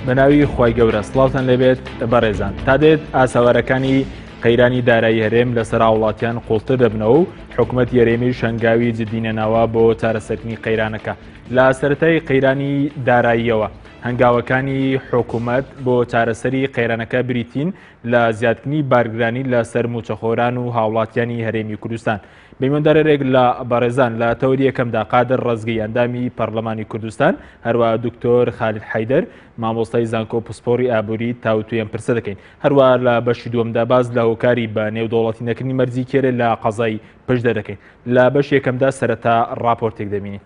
بەناوی خوای گەورە سڵاوتان لێبێت بەڕێزان تا دێت ئاسەوارەکانی قەیرانی دارایی هەرێم لەسەر هاوڵاتیان قوڵتر دەبنەوە و حکوومەت یەرێمی شەنگاوی جددینەناوە بۆ چارەسەرکردنی قەیرانەکە لە سەرەتای قەیرانی داراییەوە هەنگاوەکانی حکوومەت بۆ چارەسەری قەیرانەکە بریتین لە زیادکردنی بارگرانی لەسەر موچەخۆران و هاوڵاتیانی هەرێمی کوردستان. میواندارێک لە بەڕێزان لە تەوەری یەکەمدا قادر ڕەزگی ئەندامی پەرلەمانی کوردستان، هەروە دکتۆر خالید حەیدەر مامۆستای زانکۆ پسپۆڕی ئابووری تاوتوێ ئەم پرسە دەکەین. هەروە لە بەشی دووەمدا باس لە هۆکاری بە نێودەوڵەتی نەکردنی مەرجی کێرێ لە قەزای پشدەر دەکەین. لە بەشی یەکەمدا سەرەتا ڕاپۆرتێک دەبینین.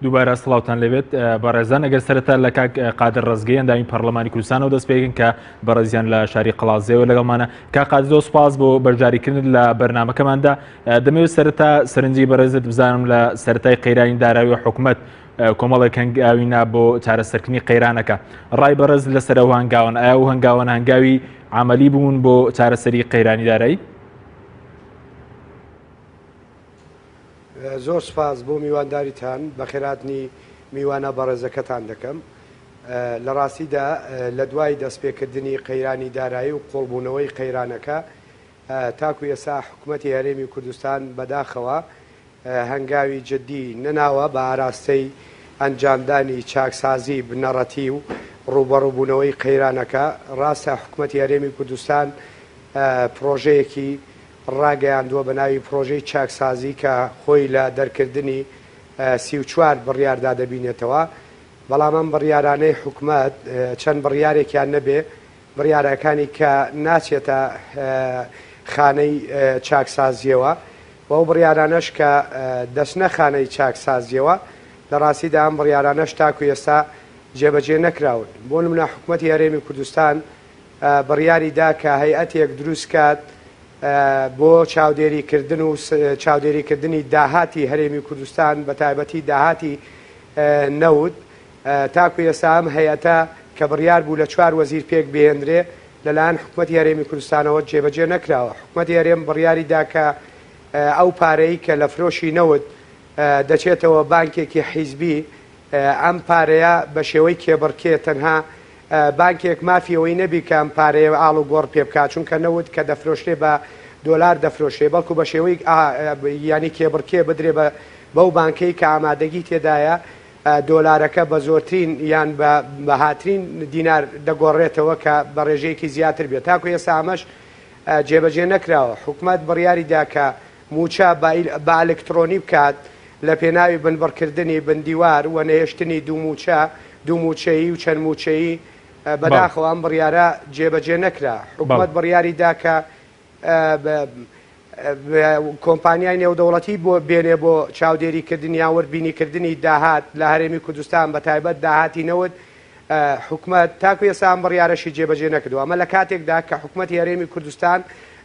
دووبارە سڵاوتان لێبێت بەڕێزان ئەگەر سەرەتا لە کاک قادر ڕزگەی ئەندامی پەرلەمانی کوردستانەوە دەست پێکن کە بەڕێزیان لە شاری قەڵازێەوە لەگەڵمانە کا قادر زۆر سپاس بۆ بەشداریکردن لە بەرنمەکەماندا دەمەوێت سەرەتا سەرنجی بەڕێزت بزانم لە سەرەتای قەیرانی داراوی حکومەت کۆمەڵێک هەنگاوی نا بۆ چارەسەرکردنی قەیرانەکە ڕای بەڕێز لەسەر ئەو هەنگاوان ئایا و هەنگاوان هەنگاوی عملی بوون بۆ چارەسەری قەیرانی دارایی؟ زۆر سوپاس بۆ میوانداریتان، بەخێرهاتنی میوانە بەڕێزەکەتان دەکەم. لە ڕاستیدا لە دوای دەستپێکردنی قەیرانی دارایی و قوڵبوونەوەی قەیرانەکە تاکو ئێستا حکومەتی هەرێمی کوردستان بەداخەوە هەنگاوی جدی نەناوە بە ئاراستەی ئەنجامدانی چاکسازی بنەڕەتی و ڕووبەڕووبوونەوەی قەیرانەکە. ڕاستە حکومەتی هەرێمی کوردستان پڕۆژەیەکی ڕاگەیاندووە بە ناوی پڕۆژەی چاکسازی کە خۆی لە دەرکردنی 34 بڕیاردا دەبینێتەوە، بەڵام ئەم بڕیارانەی حکومەت چەند بڕیارێکیان نەبێ بڕیارەکانی کە ناچێتە خانەی چاکسازییەوە و ئەو بڕیارانەش کە دەچنە خانەی چاکسازییەوە لە ڕاستیدا ئەم بڕیارانەش تاکو ئێستا جێبەجێ نەکراون. بۆ نمونە حکومەتی هەرێمی کوردستان بڕیاری دا کە هەیئەتێک دروست کات بۆ چاودێری کردن و چاودێری کردنی داهاتی هەرێمی کوردستان بە تایبەتی داهاتی نەوت تاکو ئێستا ئەم هەیئەتە کە بڕیار بوو لە چوار وەزیر پێک بهێنرێ لەلایەن حکومەتی هەرێمی کوردستانەوە جێبەجێ نەکراوە. حکومەتی هەرێم بڕیاری دا کە ئەو پارەی کە لە فرۆشی نەوت دەچێتەوە بانکێکی حیزبی ئەم پارەیە بە شێوەی کێبڕکێ تەنها بانکێک مافی ئەوەی نەبی کە ئەم پارەیە ئاڵوگۆڕ پێ بکات چونکە نەوت کە دەفرۆشرێ بە دۆلار دەفرۆشرێ بەڵکو بە شێوەی یانی کێبڕکێ بدرێ بە بەو بانکەی کە ئامادەگی تێدایە دۆلارەکە بە زۆرترین یان بە بەهاترین دینار دەگۆڕێتەوە کە بە ڕێژەیەکی زیاتر بێت تاکو ئێستا ئەمەش جێبەجێ نەکراوە حکومەت بڕیاری دا کە مووچە بە ئەلکترۆنی بکات. لە پێناوی بنبڕکردنی بندیوار و نەهێشتنی دووموچە، دووموچەیی و چەند موچەیی، بەداخەوە ئەم بڕیارە جێبەجێ نەکرا. حکومەت بڕیاری دا کە کۆمپانیای نێودەوڵەتی بۆ بێنێ بۆ چاودێریکردن یان وردبینیکردنی داهات لە هەرێمی کوردستان بە تایبەت داهاتی نەوت، حکومەت تاکو ئێستا ئەم بڕیارەشی جێبەجێ نەکردووە. ئەمە لە کاتێکدا کە حکومەتی هەرێمی کوردستان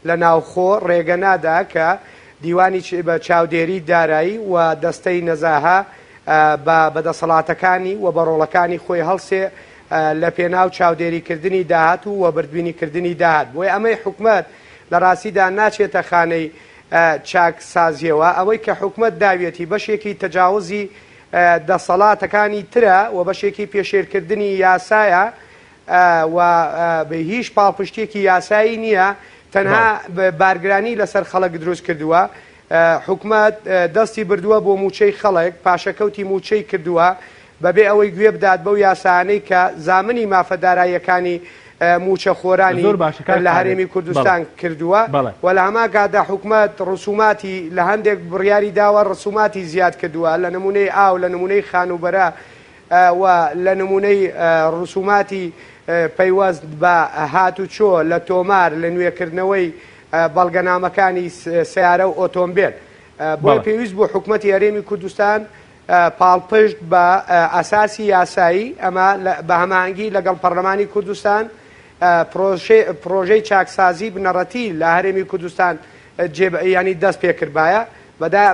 لە ناوخۆ ڕێگە نادا کە دیوانی چاودێری دارایی و دەستەی نەزاهە بە بە دەسەڵاتەکانی و بە ڕۆڵەکانی خۆی هەڵسێ لە پێناو چاودێریکردنی داهات و وەبردبینیکردنی داهات. بۆیە ئەمەی حکومەت لە ڕاستیدا ناچێتە خانەی چاکسازییەوە. ئەوەی کە حکومەت داویەتی بەشێکی تەجاوزی دەسەڵاتەکانی ترە و بەشێکی پێشێلکردنی یاسایە و هیچ پاڵپشتیەکی یاسایی نییە، تەنها بارگرانی لەسەر خەڵک دروست کردووە. حکومەت دەستی بردووە بۆ مووچەی خەڵک، پاشەکەوتی مووچەی کردووە بەبێ ئەوەی گوێ بدات بەو یاسایانەی کە زامنی مافە داراییەکانی مووچەخۆرانی زۆر باشە کاک لە قادر. هەرێمی بەڵێ. کوردستان کردووە بەڵێ. و لە هەمان کاتدا حکومەت ڕسوماتی لە هەندێک بڕیاری داوە ڕسوماتی زیاد کردووە لە نموونەی ئاو، لە نموونەی خانووبەرە و لە نموونەی ڕسوماتی پەیوەست بە هاتوچۆ، لە تۆمار، لە نوێکردنەوەی بەڵگەنامەکانی سەیارە و ئۆتۆمبێل. بۆیە بەڵێ. پێویست بوو حکومەتی هەرێمی کوردستان پاڵپشت بە ئەساسی یاسایی، ئەمە بە هەماهەنگی لەگەڵ پەرلەمانی کوردستان، پرۆژەی چاکسازی بنەڕەتی لە هەرێمی کوردستان ینی دەست پێکردبایە.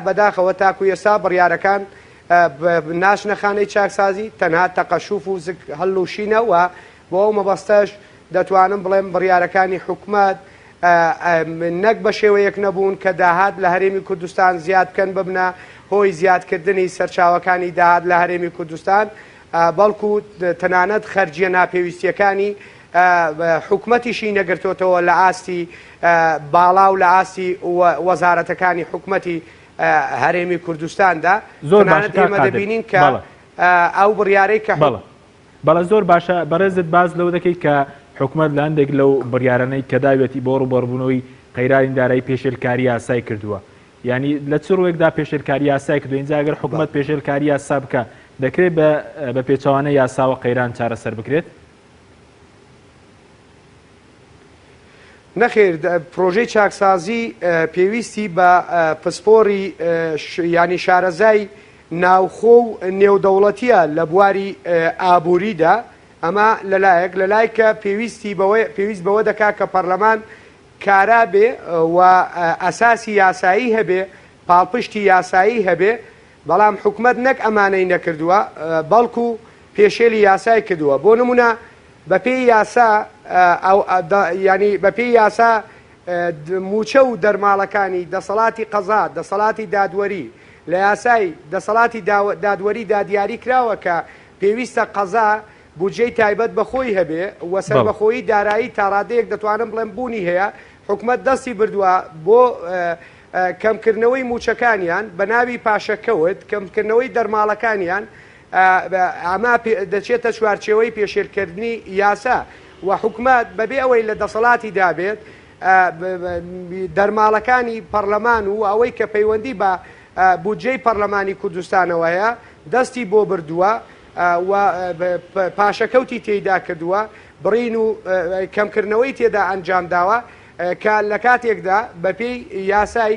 بەداخەوە تاکو ئێستا بڕیارەکان ناچنە خانەی چاکسازی، تەنها تەقەشوف و زگ هەڵلوشینە و بۆ ئەو مەبەستەش دەتوانم بڵێم بڕیارەکانی حکومەت نەک بە شێوەیەک نەبوون کە داهات لە هەرێمی کوردستان زیاد بکەن ببنە هۆی زیادکردنی سەرچاوەکانی داهات لە هەرێمی کوردستان، بەڵکو تەنانەت خەرجیە ناپێویستیەکانی حکومەتیشی نەگرتۆتەوە لە ئاستی باڵا و لە ئاستی وەزارەتەکانی حکومەتی هەرێمی کوردستاندا. زۆر باشە تەنانەت کاک ئێمە قادر. دەبینین کە بەڵێ. ئەو بڕیارەی کە بەڵێ. بەڵێ زۆر باشە بەڕێزت باس لەوە دەکەیت کە حکومەت لە هەندێک لەو بڕیارانەی کە داویەتی بۆ ڕووبەڕووبوونەوەی قەیرانی دارایی پێشێلکاری یاسای کردووە یعنی لە چ ڕووێکدا پێشێلکاری یاسای کردووە اینجا ئەگەر حکومەت پێشێلکاری یاسا بکە دەکرێت بە بە پێچەوانە یاساوە قەیران چارەسەر بکرێت؟ نەخێر پرۆژەی چاکسازی پێویستی بە پسپۆری ینی شارەزای ناوخۆ و نێودەوڵەتییە لە بواری ئابووریدا، ئەمە لەلایەک، لەلایکە پێویستی بەوە پێویست بەوە دەکا کە پەرلەمان کارا بێ و ئەساسی یاسایی هەبێ، پاڵپشتی یاسایی هەبێ، بەڵام حکومەت نەک ئەمانەی نەکردووە، بەڵکو پێشێلی یاسای کردووە، بۆ نموونە بەپێی یاسا ئەو یانی بەپێی یاسا مووچە و دەرماڵەکانی دەسەڵاتی قەزا، دەسەڵاتی دادوەری، لە یاسای دەسەڵاتی دادوەریدا دیاری کراوە کە پێویستە قەزا بودجەی تایبەت بە خۆی هەبێ و سەربەخۆیی دارایی تا ڕادەیەک دەتوانم بڵێم بوونی هەیە، حکومەت دەستی بردووە بۆ کەمکردنەوەی مووچەکانیان بە ناوی پاشەکەوت، کەمکردنەوەی دەرماڵەکانیان، ئەمە دەچێتە چوارچێوەی پێشێلکردنی یاسا و حکومەت بەبێ ئەوەی لە دەسەڵاتیدا بێت دەرماڵەکانی پەرلەمان و ئەوەی کە پەیوەندی بە بودجەی پەرلەمانی کوردستانەوە هەیە دەستی بۆ بردووە و پاشەکەوتی تێیدا کردووە، بڕین و کەمکردنەوەی تێدا ئەنجامداوە کە لە کاتێکدا بەپێی یاسای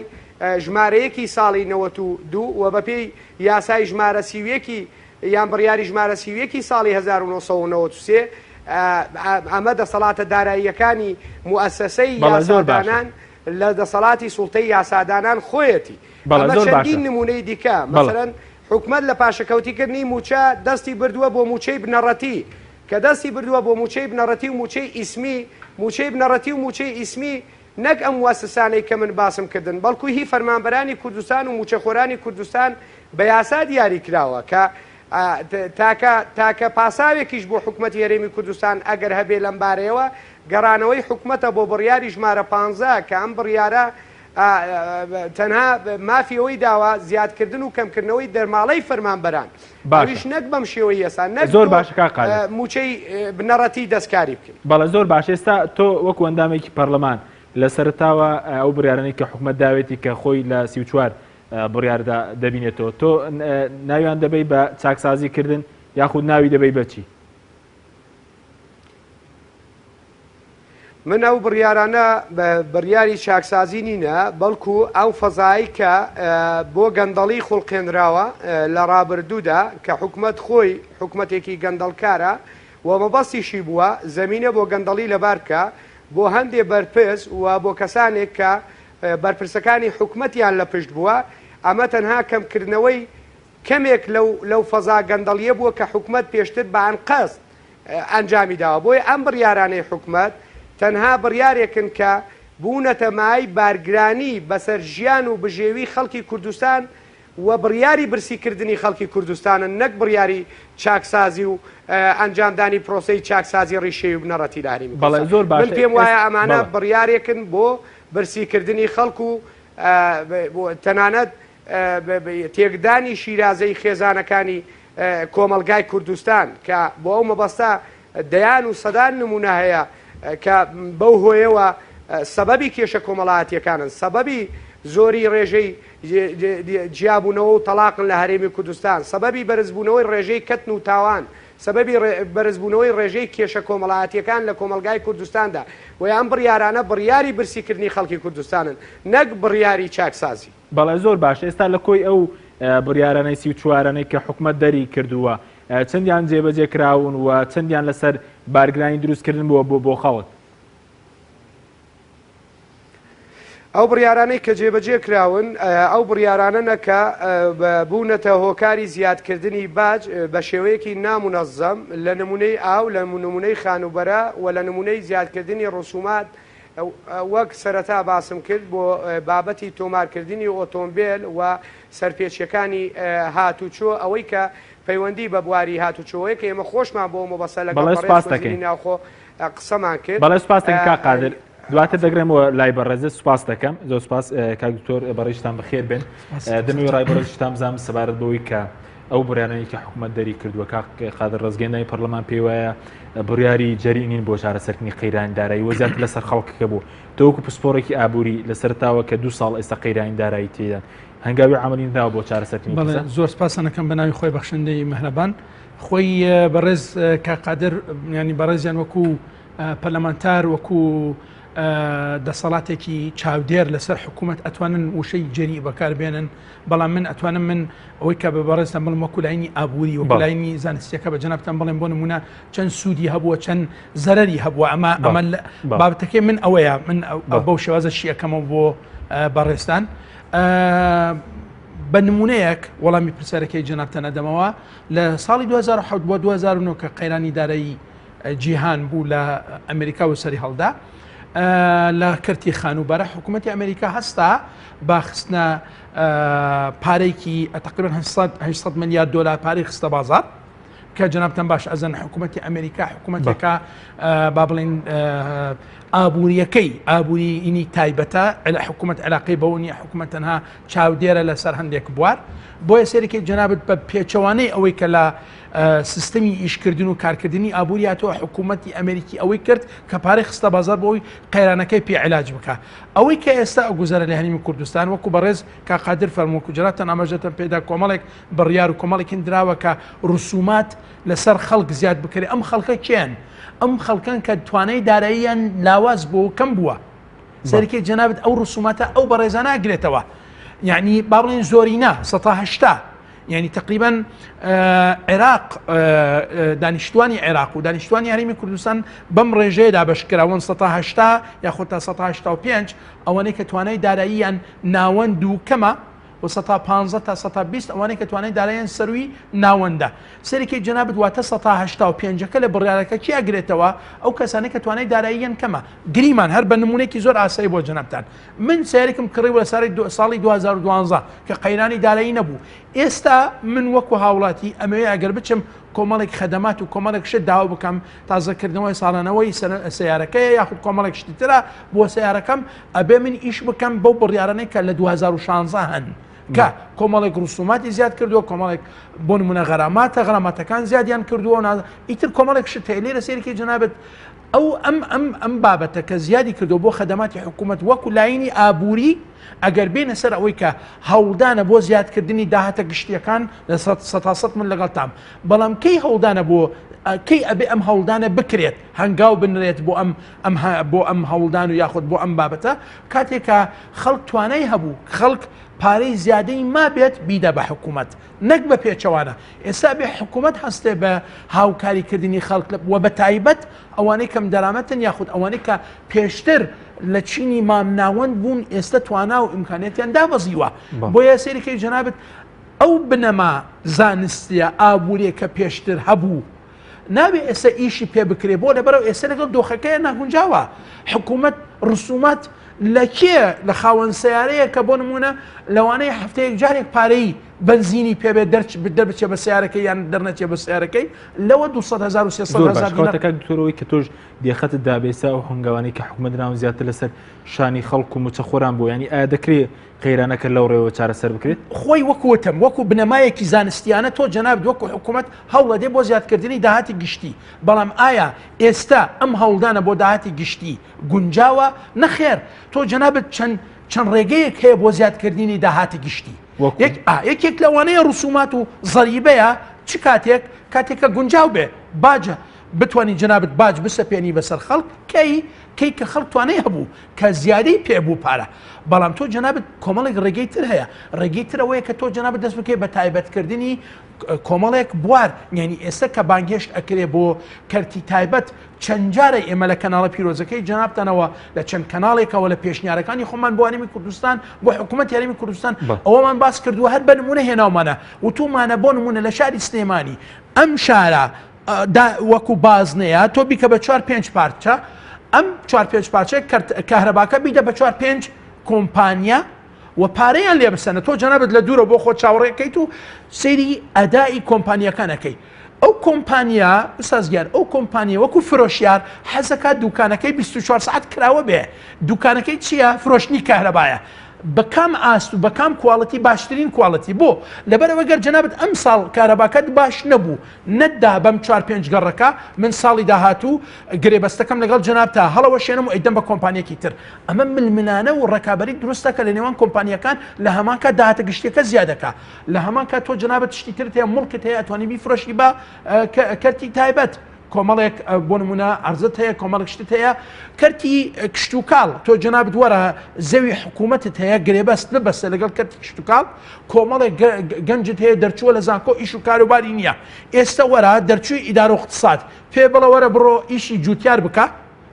ژمارە یەکی ساڵی 92 و بەپێی یاسای ژمارە 31 ی یان بڕیاری ژمارە 31 ی ساڵی 1993 ئەمە دەسەڵاتە داراییەکانی موئەسەسەی بەڵێ زۆر باشە. یاسادانان لە دەسەڵاتی سوڵتەی یاسادانان خۆیەتی. بەڵێ ئەمە زۆر باشە. چەندین نموونەی دیکە، بەڵێ. مەسەلەن حکومەت لە پاشەکەوتیکردنی مووچە دەستی بردووە بۆ مووچەی بنەڕەتی، کە دەستی بردووە بۆ مووچەی بنەڕەتی و مووچەی ئیسمی، مووچەی بنەڕەتی و مووچەی ئیسمی نەک ئەم موەسسانەی کە من باسم کردن، بەڵکو هی فەرمانبەرانی کوردستان و مووچەخۆرانی کوردستان بە یاسا دیاری کراوە کە تاکە تاکە پاساوێکیش بۆ حکومەتی هەرێمی کوردستان ئەگەر هەبێ لەم بارەیەوە گەڕانەوەی حکومەتە بۆ بڕیاری ژمارە 15 کە ئەم بڕیارە تەنها مافی ئەوەی داوە زیادکردن و کەمکردنەوەی دەرماڵەی فەرمانبەران باشە. ئەویش نەک بەم شێوەی ئێستا نەک زۆر تۆ باشە کاک قادر. مووچەی بنەڕەتی دەستکاری بکەی. بەڵێ زۆر باشە ئێستا تۆ وەکو ئەندامێکی پەرلەمان لە سەرەتاوە ئەو بڕیارانەی کە حکومەت داوێتی کە خۆی لە 34 بڕیاردا دەبینێتەوە تۆ ناویان دەبەی بە چاکسازی کردن یاخود ناوی دەبەی بەچی؟ من ئەو بڕیارانە بڕیاری چاکسازی نینە، بەڵکو ئەو فەزایەی کە بۆ گەندەڵی خوڵقێنراوە لە ڕابردوودا کە حکومەت خۆی حکومەتێکی گەندەڵکارە و مەبەستیشی بووە زەمینە بۆ گەندەڵی لەبار بکا بۆ هەندێ بەرپرس و بۆ کەسانێک کە بەرپرسەکانی حکومەتیان لە پشت بووە، ئەمە تەنها کەمکردنەوەی کەمێک لەو لەو فەزا گەندەڵییە بووە کە حکومەت پێشتر بە ئەنقەست ئەنجامی داوە، بۆیە ئەم بڕیارانەی حکومەت تەنها بڕیارێکن کە بوونەتە مایەی بارگرانی بەسەر ژیان و بژێوی خەڵکی کوردستان و بڕیاری برسیکردنی خەڵکی کوردستانن نەک بڕیاری چاکسازی و ئەنجامدانی پرۆسەی چاکسازی ڕیشەیی و بنەڕەتی لە هەرێمی بەڵێ کوردستان. زۆر من باشە پێم ئێس وایە ئەمانە بەڵێ. بڕیارێکن بۆ برسیکردنی خەڵک و تەنانەت تێکدانی شیرازەی خێزانەکانی کۆمەڵگای کوردستان کە بۆ ئەو مەبەستە دەیان و سەدان نمونە هەیە کە بەو هۆیەوە سەبەبی کێشە کۆمەڵایەتیەکانن، سەبەبی زۆری ڕێژەی جیابوونەوە و تەڵاقن لە هەرێمی کوردستان، سەبەبی بەرزبوونەوەی ڕێژەی کەتن و تاوان، سەبەبی بەرزبوونەوەی ڕێژەی کێشە کۆمەڵایەتیەکان لە کۆمەڵگای کوردستاندا. بۆیە ئەم بڕیارانە بڕیاری برسیکردنی خەڵکی کوردستانن نەک بڕیاری چاکسازی. بەڵێ زۆر باشە ئێستا لە کۆی ئەو بڕیارانەی 34 انەی کە حکومەت دەری کردووە چەندیان جێبەجێ کراون و چەندیان لەسەر بارگرانی دروستکردن بووە بۆ بۆ خەڵک؟ ئەو بڕیارانەی کە جێبەجێ کراون ئەو بڕیارانەنە کە بوونەتە هۆکاری زیادکردنی باج بە شێوەیەکی نامونەزەم لە نمونەی ئاو لە نمونەی خانووبەرە و لە نمونەی زیادکردنی ڕسومات وەک سەرەتا باسم کرد بۆ بابەتی تۆمارکردنی ئۆتۆمبێل و سەرپێچیەکانی هاتوچۆ ئەوەی کە پەیوەندی بە بواری هاتوچۆیە کە ئێمە خۆشمان بۆ مەبەستە لەگەڵ بەڵێ بەڕێز سوپاس وەزیری دەکەین. ناوخۆ قسەمان کرد. بەڵێ سوپاس دەکەین کاک قادر دواتر دەگرێمەوە لای بەڕێزت سوپاس دەکەم زۆر سوپاس کاک دکتۆر بەڕێزتان بەخێر بێن دەمەوێت ڕای بەڕێزتان بزانم سەبارەت بەوەی کە ئەو بڕیارانەی کە حکوومەت دەری کردووە کاک قادر ڕزگێنای پەرلەمان پێی وایە بڕیاری جەری نین بۆ چارەسەرکردنی قەیرانی دارایی و زیاتر لەسەر خەڵکەکە بوو تۆ وەکو پسپۆڕێکی ئابووری لە سەرتاوە کە دو ساڵ ئێستا قەیرانی دارایی تێدان هەنگاوی عملی نراوە بۆ چارەسەرکردنی بەڵێ زۆر سپاسەنەکەم بە ناوی خۆی بەخشندەی مهرەبان خۆی بەڕێز کاک قادر ینی بەڕێزیان وەکو پەرلەمانتار وەکو دەسەڵاتێکی چاودێر لەسەر حکوومەت ئەتوانن وشەی جەری بەکار بێنن بەڵام من ئەتوانم من ئەوەی کە بە بەڕێزتان بڵم وەکو لاینی ئابووری وەکو لاینی زانستیەکە بە جەنابتان بڵێم بۆ نمونە چەند سوودی هەبووە چەند زەرەری هەبووە ئەمە ئەمە بابەتەکەی من ئەوەیە من بەو شێوازە شیەکەمەوە بۆ بەڕێزتان بە نمونەیەک وەڵامی پرسیارەکەی جەنابتان ئەدەمەوە لە ساڵی 2007 بۆ 2009 کە قەیرانی دارایی جیهان بوو لە ئەمریکا و سەری هەڵدا لە کەرتی خانووبەرە حکوومەتتی ئەمریکا هەستا بە خستنە پارێکی تقریبا 800 ملیار دلار پارەی خستە بازار کە جەنابتان باش ئەزن حکوومەتتی ئەمریکا حکوومەتێکە با بڵین ئابووریەکەی ئابووریینی تایبەتە لە حکوومەت عراقی بەوە نیە حکوومەت تەنها چاودێرە لەسەر هەندێک بوار بۆیە سەرێکی جەنابەت بە پێچەوانەی ئەوەی کە لە سیستمی ئیشکردن و کارکردنی ئابووری هاتووە حکوومەتی ئەمریکی ئەوەی کرد کە پارەی خستە بازار بۆی قەیرانەکەی پێ علاج بکە ئەوەی کە ئێستا ئەگوزەرە لە هەرێمی کوردستان وەکو بەڕێز کا قادر فەرموو کوجراتان ئاماژەتان پێدا کۆمەڵێک بڕیار و کۆمەڵێکین دراوە کە ڕسومات لەسەر خەڵک زیاد بکرێت ئەم خەڵکە کێن ئەم خەڵکان کە توانای داراییان لاواز بۆ کەم بووە سەرکەی جەنابت ئەو ڕسوماتە ئەو بەڕێزانە ئەگرێتەوە یعنی با بڵێن زۆرینە 180 یعنی تقریبا عێراق دانیشتوانی عێراق و دانیشتوانی هەرێمی کوردستان بەم ڕێژەیەدا بەشکراون 180 یاخود تا 185 ئەوانەی کە توانای داراییان ناوەند و کەمە و سەتا 15 تا سەتا 20 ئەوانەی کە توانای داراییان سەروی ناوەندە سەرێکی جەنابت واتە سەتا 85ەکە لە بڕیارەکە کی ئەگرێتەوە ئەو کەسانەی کە توانای داراییان کەمە گریمان هەر بە نمونێکی زۆر ئاسایی بۆ جەنابتان من سیارێکم کڕی لە ساڵی ساڵی 2012 کە قەیرانی دارایی نەبوو ئێستا من وەکو هاوڵاتی ئەمەوێ ئەگەر بچم کۆمەڵێک خەدەمات و کۆمەڵێک شت داوا بکەم تازەکردنەوەی ساڵانەوەی سیارەکەیە یاخود کۆمەڵێک شتی ترە بۆ سیارەکەم ئەبێ من ئیش بکەم بەو بڕیارانەی کە لە 2016 هەن کە کۆمەڵێک ڕسوماتی زیاد کردووە کۆمەڵێک بۆ نمونە غەراماتە غەراماتەکان زیادیان کردووە ئیتر کۆمەڵێک شت هەیە لێرە سەیرکی جەنابت. ئەو ئەم ئەم ئەم بابەتە کە زیادی کردو بۆ خەدەماتی حکوومەت وەکو لاینی ئابووری ئەگەر بێنە سەر ئەوەی کە هەوڵدانە بۆ زیادکردنی داهاتە گشتیەکان لە سەتاسەد من لەگەڵتام بەڵام کەی هەوڵدانە بۆ کەی ئەبێ ئەم هەوڵدانە بکرێت هەنگاو بنرێت بۆ ئەم ئەم بۆ ئەم هەوڵدان و یاخود بۆ ئەم بابەتە کاتێک کە خەڵک توانای هەبوو خەڵک پارەی زیادەی مابێت بیدە بە حکوومەت نەک بە پێچەوانە ئێستا بێ حکوومەت هەستێ بە هاوکاریکردنی خەڵک و بە تایبەت ئەوانەی کەم دەرامەتن یاخود ئەوانەی کە پێشتر لە چینی مامناوەند بوون ئێستا توانا و ئیمکانیەتیان دابەزیوە بۆیە سەیرکەی جەنابت ئەو بنەما زانستیە ئابووریە کە پێشتر هەبوو نابێ ئێستا ئیشی پێ بکرێ بۆ لەبەرەوە ئێستا لەگەڵ دۆخەکەیان ناگونجاوە حکوومەت ڕسومات لە کێ لە خاوەن سیارەیە کە بۆ نمونە لەوانەیە هەفتەیەک جارێک پارەی بەنزینی پێ بێت دەرچ دەربچێ بە سیارەکەی یان دەرنەچێ بە سیارەکەی لەوە 200 هزار و 300 زۆر باش هزار دینار کەواتە کاک دکتۆر ئەوەی کە تۆش دێخەتت دابێ ئێستا ئەو هەنگاوانەی کە حکومەت ناون زیاتر لەسەر شانی خەڵک و مووچەخۆران بوو یانی ئایا دەکرێ قەیرانەکە لەو ڕێوە چارەسەر بکرێت؟ خۆی وەکو وتم وەکو بنەمایەکی زانستیانە تۆ جەنابت وەکو حکومەت هەوڵەدەی بۆ زیادکردنی داهاتی گشتی بەڵام ئایا ئێستا ئەم هەوڵدانە بۆ داهاتی گشتی گونجاوە؟ نەخێر تۆ جەنابت چەند چەند ڕێگەیەک هەیە بۆ زیادکردنی داهاتی گشتی یەک یەکێک لەوانەیە ڕسومات و زەریبەیە چ کاتێک کاتێک کە گونجاو بێ باجە بتانی جەنابت باج بسەپێنی بەسەر خەڵک کەی کەی کە خەڵک توانای هەبوو کە زیادەی پێ بوو پارە بەڵام تۆ جەنابت کۆمەڵێک ڕێگەی تر هەیە ڕێگەی ترەوەیە کە تۆ جەنابت دەست بکەی بە تایبەتکردنی کۆمەڵێک بوار یعنی ئێستا کە بانگهێشت ئەکرێ بۆ کەرتی تایبەت چەند جارە ئێمە لە کەناڵە پیرۆزەکەی جەنابتانەوە لە چەند کەناڵێکەوە لە پێشنیارەکانی خۆمان بۆ هەرێمی کوردستان بۆ حکوومەت هەرێمی کوردستان ئەوەمان باس کردووە هەر بە نمونە هێناومانە وتومانە بۆ نمونە لە شاری سلێمانی ئەم شارە وەکو بازنەیە تۆ بیکە بە چوار پێنج پارچە ئەم چوار پێنج پارچە کەهرەباکە بیدە بە چوار پێنج کۆمپانیا و پارەیان لێ بسەنە تۆ جەنابت لە دوورە بۆ خۆ چاوەڕێکەیت و سەیری ئەدای کۆمپانیەکان ئەکەی ئەو کۆمپانیا ئوستاز گیان ئەو کۆمپانیا وەکو فرۆشیار حەزەکات دوکانەکەی 24 ساعت کراوە بێ دوکانەکەی چییە فرۆشتنی کارەبایە بە کام ئاست و بە کام quality باشترین quality بۆ لەبەرەوە گەر جەنابت ئەم ساڵ کارەباکەت باش نەبوو نەتدا بەم چوار پێنج گەڕەکە من ساڵی داهاتوو گرێبەستەکەم لەگەڵ جەنابتا هەڵەوەشێنم و ئەیدەم بە کۆمپانیەکی تر ئەمە ململانە و ڕکابەری دروستەکە لە نێوان کۆمپانیەکان لە هەمان کات داهاتە گشتیەکە زیادەکە لە هەمان کات تۆ جەنابت شتی ترت هەیە موڵکت هەیە ئەتوانی بیفرۆشی بە کەرتی تایبەت کۆمەڵێک بۆ نمونە ئەرزت هەیە کۆمەڵێک شتت هەیە کەرتی کشتوکاڵ تۆ جەنابت وەرە زەوی حکوومەتت هەیە گرێبەست ببەستە لەگەڵ کەرتی کشتوکاڵ کۆمەڵێک گەنجت هەیە دەرچووە لە زانکۆ ئیش و کاروباری نییە ئێستا وەرە دەرچووی ئیدارە و اقتصاد پێ بڵێ وەرە بڕۆ ئیشی جوتیار بکە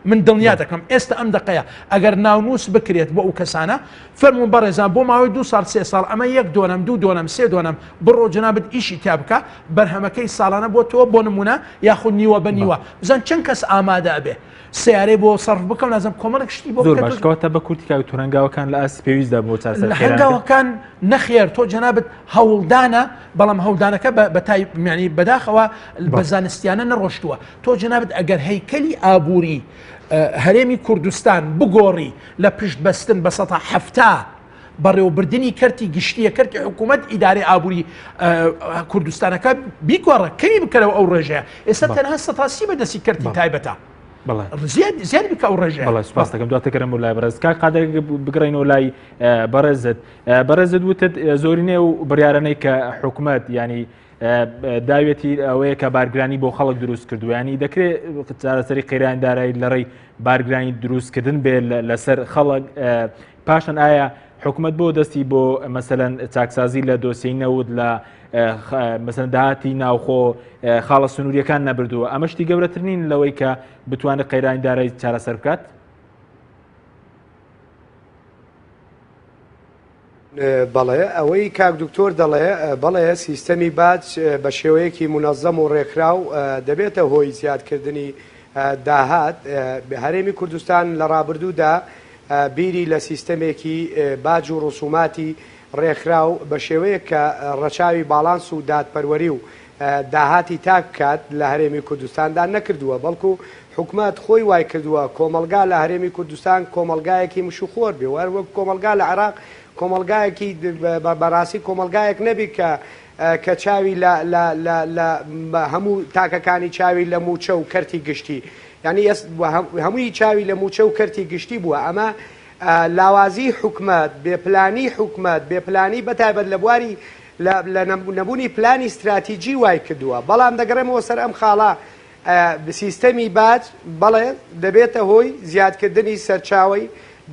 من دڵنیا دەکەم ئێستا ئەم دەقەیە ئەگەر ناونووس بکرێت بۆ ئەو کەسانە فەرموون بەڕێزان بۆ ماوەی دو ساڵ سێ ساڵ ئەمە یەک دۆنەم دوو دۆنەم سێ دۆنەم بڕۆ جەنابت ئیشی تیا بکە بەرهەمەکەی ساڵانە بۆ تۆ بۆ نمونە یاخود نیوە بە نیوە بزان چەند کەس ئامادە ئەبێ سیارەی بۆ سەرف بکەم لازم کۆمەڵێک شتی بۆ زۆر باش کەواتە بە کورتی کاک تۆ هەنگاوەکان لە ئاستی پێویستدا بۆ چارەسەر هەنگاوەکان نەخێر تۆ جەنابت هەوڵدانە بەڵام هەوڵدانەکە بە تای میانی بەداخەوە بە زانستیانە نەڕۆشتووە تۆ جەنابت ئەگەر هەیکەلی ئابووری هەرێمی کوردستان بگۆڕی لە پشت بەستن بە 70% بەڕێوەبردنی کەرتی گشتیە کەرتی حکوومەت ئیدارەی ئابووری کوردستانەکە بیگۆڕە کەمی بکەرەوە ئەو ڕێژەیە ئێستا تەنها 30% بەدەستی کەرتی تایبەتە زیاد بکە ئەو ڕێژەیە بەڵێ سوپاس دەکەم دواتر گەڕێم بۆ لای بەڕێز کاک قادر بگەڕێینەوە لای بەڕێزت بەڕێزت وتت زۆرینەی و بڕیارانەی کە حکومەت ینی داوێتی ئەوەیە کە بارگرانی بۆ خەڵک دروست کردو ینی دەکرێت چارەسەری قەیران دارایی لە ڕێی بارگرانی دروستکردن بێ لەسەر خەڵک پاشان ئایا حکومت بۆ دەستی بۆ مەسەلەن چاکسازی لە دۆسیەی نەوت لە مەسەن داهاتی ناوخۆ خاڵە سنووریەکان نەبردووە ئەمە شتی گەورەتر نین لەوەی کە بتوانێت قەیرانی دارایی چارەسەر بکات؟ بەڵێ ئەوەی کاک دکتۆر دەڵێ بەڵێ سیستەمی باج بە شێوەیەکی مونەزەم و ڕێکخراو دەبێتە هۆی زیادکردنی داهات هەرێمی کوردستان لە ڕابردوودا بیری لە سیستەمێکی باج و ڕسوماتی ڕێکخراو بە شێوەیەک کە ڕەچاوی باڵانس و دادپەروەری و داهاتی تاک بکات لە هەرێمی کوردستاندا نەکردووە، بەڵکو حکومەت خۆی وای کردووە کۆمەڵگا لە هەرێمی کوردستان کۆمەڵگایەکی مشوخۆر بێ و هەر وەک کۆمەڵگا لە عێراق کۆمەڵگایەکی بەڕاستی کۆمەڵگایەک نەبی کە کە چاوی لە لە لە لە هەموو تاکەکانی چاوی لە مووچە و کەرتی گشتی. یانی هەمووی چاوی لە مووچە و کەرتی گشتی بووە ئەمە لاوازی حکومەت، بێ پلانی حکومەت، بێ پلانی بەتایبەت لە بواری لە نەبوونی پلانی ستراتیجی وای کردووە. بەڵام دەگەڕێمەوە سەر ئەم خاڵە، سیستەمی باج بەڵێ دەبێتە هۆی زیادکردنی سەرچاوەی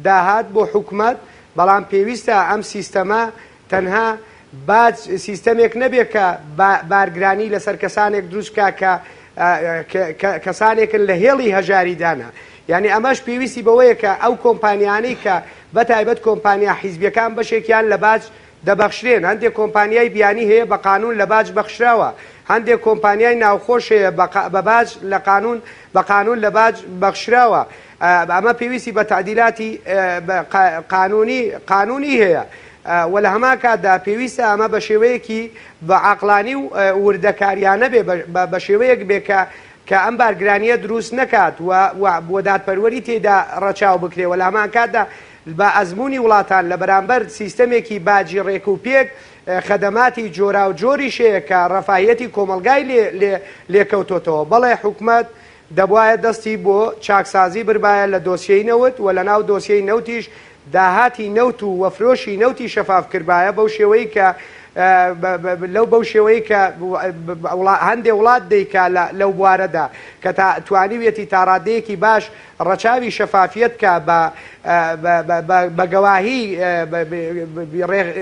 داهات بۆ حکومەت، بەڵام پێویستە ئەم سیستەمە تەنها باج سیستەمێک نەبێت کە بارگرانی لەسەر کەسانێک دروست بکات کە کەسانێکن لە هێڵی هەژاریدانە. یانی ئەمەش پێویستی بەوەیە کە ئەو کۆمپانیانەی کە بەتایبەت کۆمپانیا حیزبیەکان بەشێکیان لە باج دەبەخشرێن، هەندێک کۆمپانیای بیانی هەیە بە قانون لە باج بەخشراوە، هەندێک کۆمپانیای ناوخۆش هەیە بە باج لە قانون بە قانون لە باج بەخشراوە، ئەمە پێویستی بە تەعدیلاتی قانونی قانونی هەیە و لە هەمان کاتدا پێویستە ئەمە بە شێوەیەکی بە عەقڵانی و وردەکاریانە بێ بە شێوەیەک بێ کە کە ئەم بارگرانییە دروست نەکات و و دادپەروەری تێیدا ڕەچاو بکرێ و لە هەمان کاتدا بە ئەزموونی وڵاتان لە بەرامبەر سیستەمێکی باجی ڕێک و پێک خەدەماتی جۆراوجۆریش هەیە کە ڕەفاهیەتی کۆمەڵگای لێ لێ لێکەوتۆتەوە. بەڵێ حکومەت دەبوایە دەستی بۆ چاکسازی بربایە لە دۆسیەی نەوت و لەناو دۆسیەی نەوتیش داهاتی نەوت و وەفرۆشی نەوتی شەفاف کردبایە بەو شێوەی کە لەو بەو شێوەی کە هەندێ وڵات دەیکا لەو بوارەدا کە تا توانیویەتی تا ڕادەیەکی باش ڕەچاوی شەفافیەت بکا بە بە گەواهی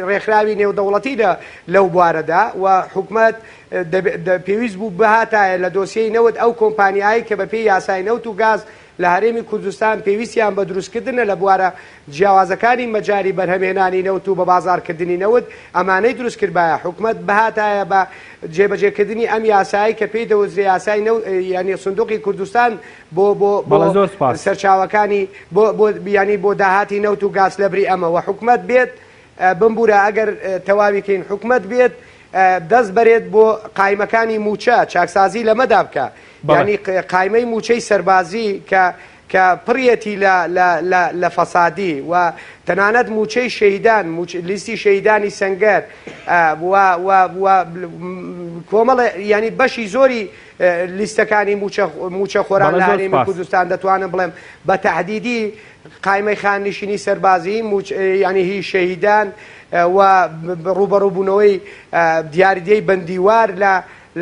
ڕێکخراوی نێودەوڵەتی لە لەو بوارەدا و حکومەت پێویست بوو بهاتایە لە دۆسیەی نەوت ئەو کۆمپانیایەی کە بەپێی یاسای نەوت و گاز لە هەرێمی کوردستان پێویستیان بە دروستکردنە لە بوارە جیاوازەکانی مەجاری بەرهەمهێنانی نەوت و بەبازاڕکردنی نەوت ئەمانەی دروستکردبایە حکومەت بهاتایە بە جێبەجێکردنی ئەم یاسایەی کە پێی دەوترێ یاسای نەوت یانی سندوقی کوردستان بۆ بۆ بۆ بەڵێ زۆر سوپاس. سەرچاوەکانی بۆ بۆ یانی بۆ داهاتی نەوت و گاز لەبری ئەمە وە حکومەت بێت بمبورە ئەگەر تەواوی کەین حکومەت بێت دەست بەرێت بۆ قایمەکانی مووچە چاکسازی لەمەدا بکە یانی قایمەی مووچەی سەربازی کە کە پڕیەتی لە لە لە لە فەسادی و تەنانەت مووچەی شەهیدان لیستی شەهیدانی سەنگەر و و و کۆمەڵێ یانی بەشی زۆری لیستەکانی مووچە مووچەخۆران لە هەرێمی کوردستان دەتوانم بڵێم بە تەحدیدی قایمەی خانەنشینی سەربازیی مووچ یانی هی شەهیدان و ڕووبەڕووبوونەوەی دیاردەی بندیوار لە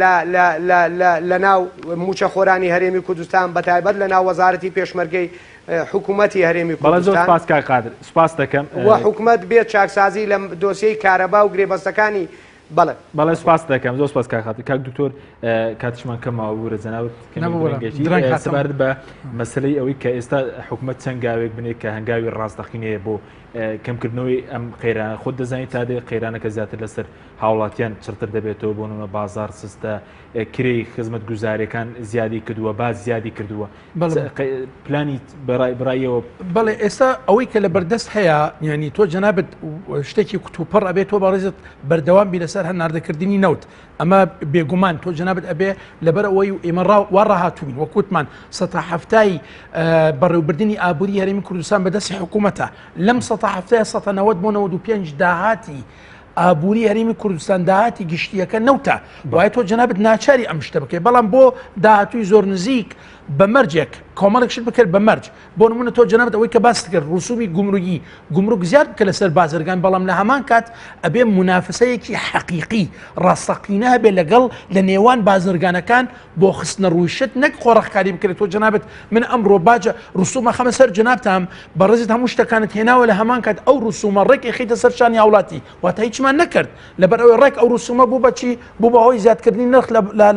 لە لە لە لە لە ناو مووچەخۆرانی هەرێمی کوردستان بەتایبەت لە ناو وەزارەتی پێشمەرگەی حکوومەتی هەرێمی بەڵێ زۆر کوردستان سپاس کاک قادر سپاس دەکەم و حکومەت بێت چاکسازی لە دۆسیەی کارەبا و گرێبەستەکانی بەڵێ. بەڵێ سپاست دەکەم زۆر سپاس کاک خاتر کاک دکتۆر کاتیشمان کەم ماوە بورە جەنابت سەبارەت بە مەسلەی ئەوەی کە ئێستا حکومەت چەند گاوێک بنێت کە هەنگاوی ڕاستەقینەیە بۆ کەمکردنەوەی ئەم قەیران خۆت دەزانیت تا دێ قەیرانەکە زیاتر لەسەر هاوڵاتیان چڕتر دەبێتەوە بۆ نمونە بازار سستە کرێی خزمەت گوزارەکان زیادی کردووە باز زیادی کردووە پلانی بەڕایەوە. بەڵێ ئێستا ئەوەی کە لە بەردەست هەیە یعنی تۆ جەنابت شتێکی کوتوپڕ ئەبێت تۆ بەڕێزت بەردەوام بی لەسەر هەناردەکردنی نەوت ئەمە بێگومان تۆ جەنابت ئەبێ لەبەر ئەوەی و ئێمە وا ڕاهاتوین وەکوتمان سە هەفتای بەڕێوبردننی ئابووری هەرێمی کوردستان بەدەستی حکوومەتە لەم سە هەفتای 1970 بۆ 95 داهاتی ئابووری هەرێمی کوردستان داهاتی گشتیەکە نەوتە وایە تۆ جەنابت ناچاری ئەم شتە بکەی بەڵام بۆ داهاتووی زۆر نزیک بە مەرجێک کۆمەڵێک شت بکرد بە مەرج بۆ نمونە تۆ جەنابت ئەوەی کە باست کرد ڕسومی گومرگی گومرگ زیاد بکە لەسەر بازرگان بەڵام لە هەمان کات ئەبێ منافسەیەکی حەقیقی ڕاستەقینە هەبێ لەگەڵ لە نێوان بازرگانەکان بۆ خستنە ڕووی شت نەک قۆرخکاری بکرێت تۆ جەنابت من ئەمڕۆ باجە ڕسومە خەمە سەر جەنابتام بەڕێزت هەموو شتەکانت هێناوە لە هەمان کات ئەو ڕسومە ڕێک ئەخیتە سەر شانی هاوڵاتی واتە هیچمان نەکرد لەبەر ئەوەی ڕێک ئەو ڕسومە بوو بەچی بوو بە هۆی زیادکردنی نرخ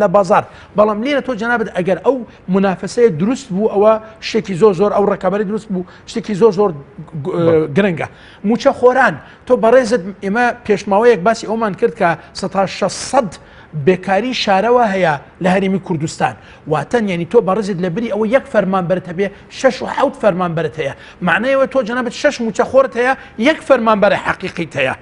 لە بازار بەڵام لێرە تۆ جەنابت ئەگەر ئەو منافسەیە دروست بوو ئەوە شتێکی زۆر زۆر ئەو ڕکابەری دروست بوو شتێکی زۆر زۆر گرنگە موچە خۆران تۆ بەڕێزت ئێمە پێشماوەیەک باسی ئەومان کرد کە 600 بێکاری شارەوە هەیە لە هەرێمی کوردستان واتە یعنی تۆ بەڕێزت لە بری ئەوە یەک فەرمانبەرت هەبێ شەش و حەوت فەرمانبەرت هەیە معنایەوە تۆ جەنابت شەش موچە خۆرت هەیە یەک فەرمانبەرە حەقیقیت هەیە.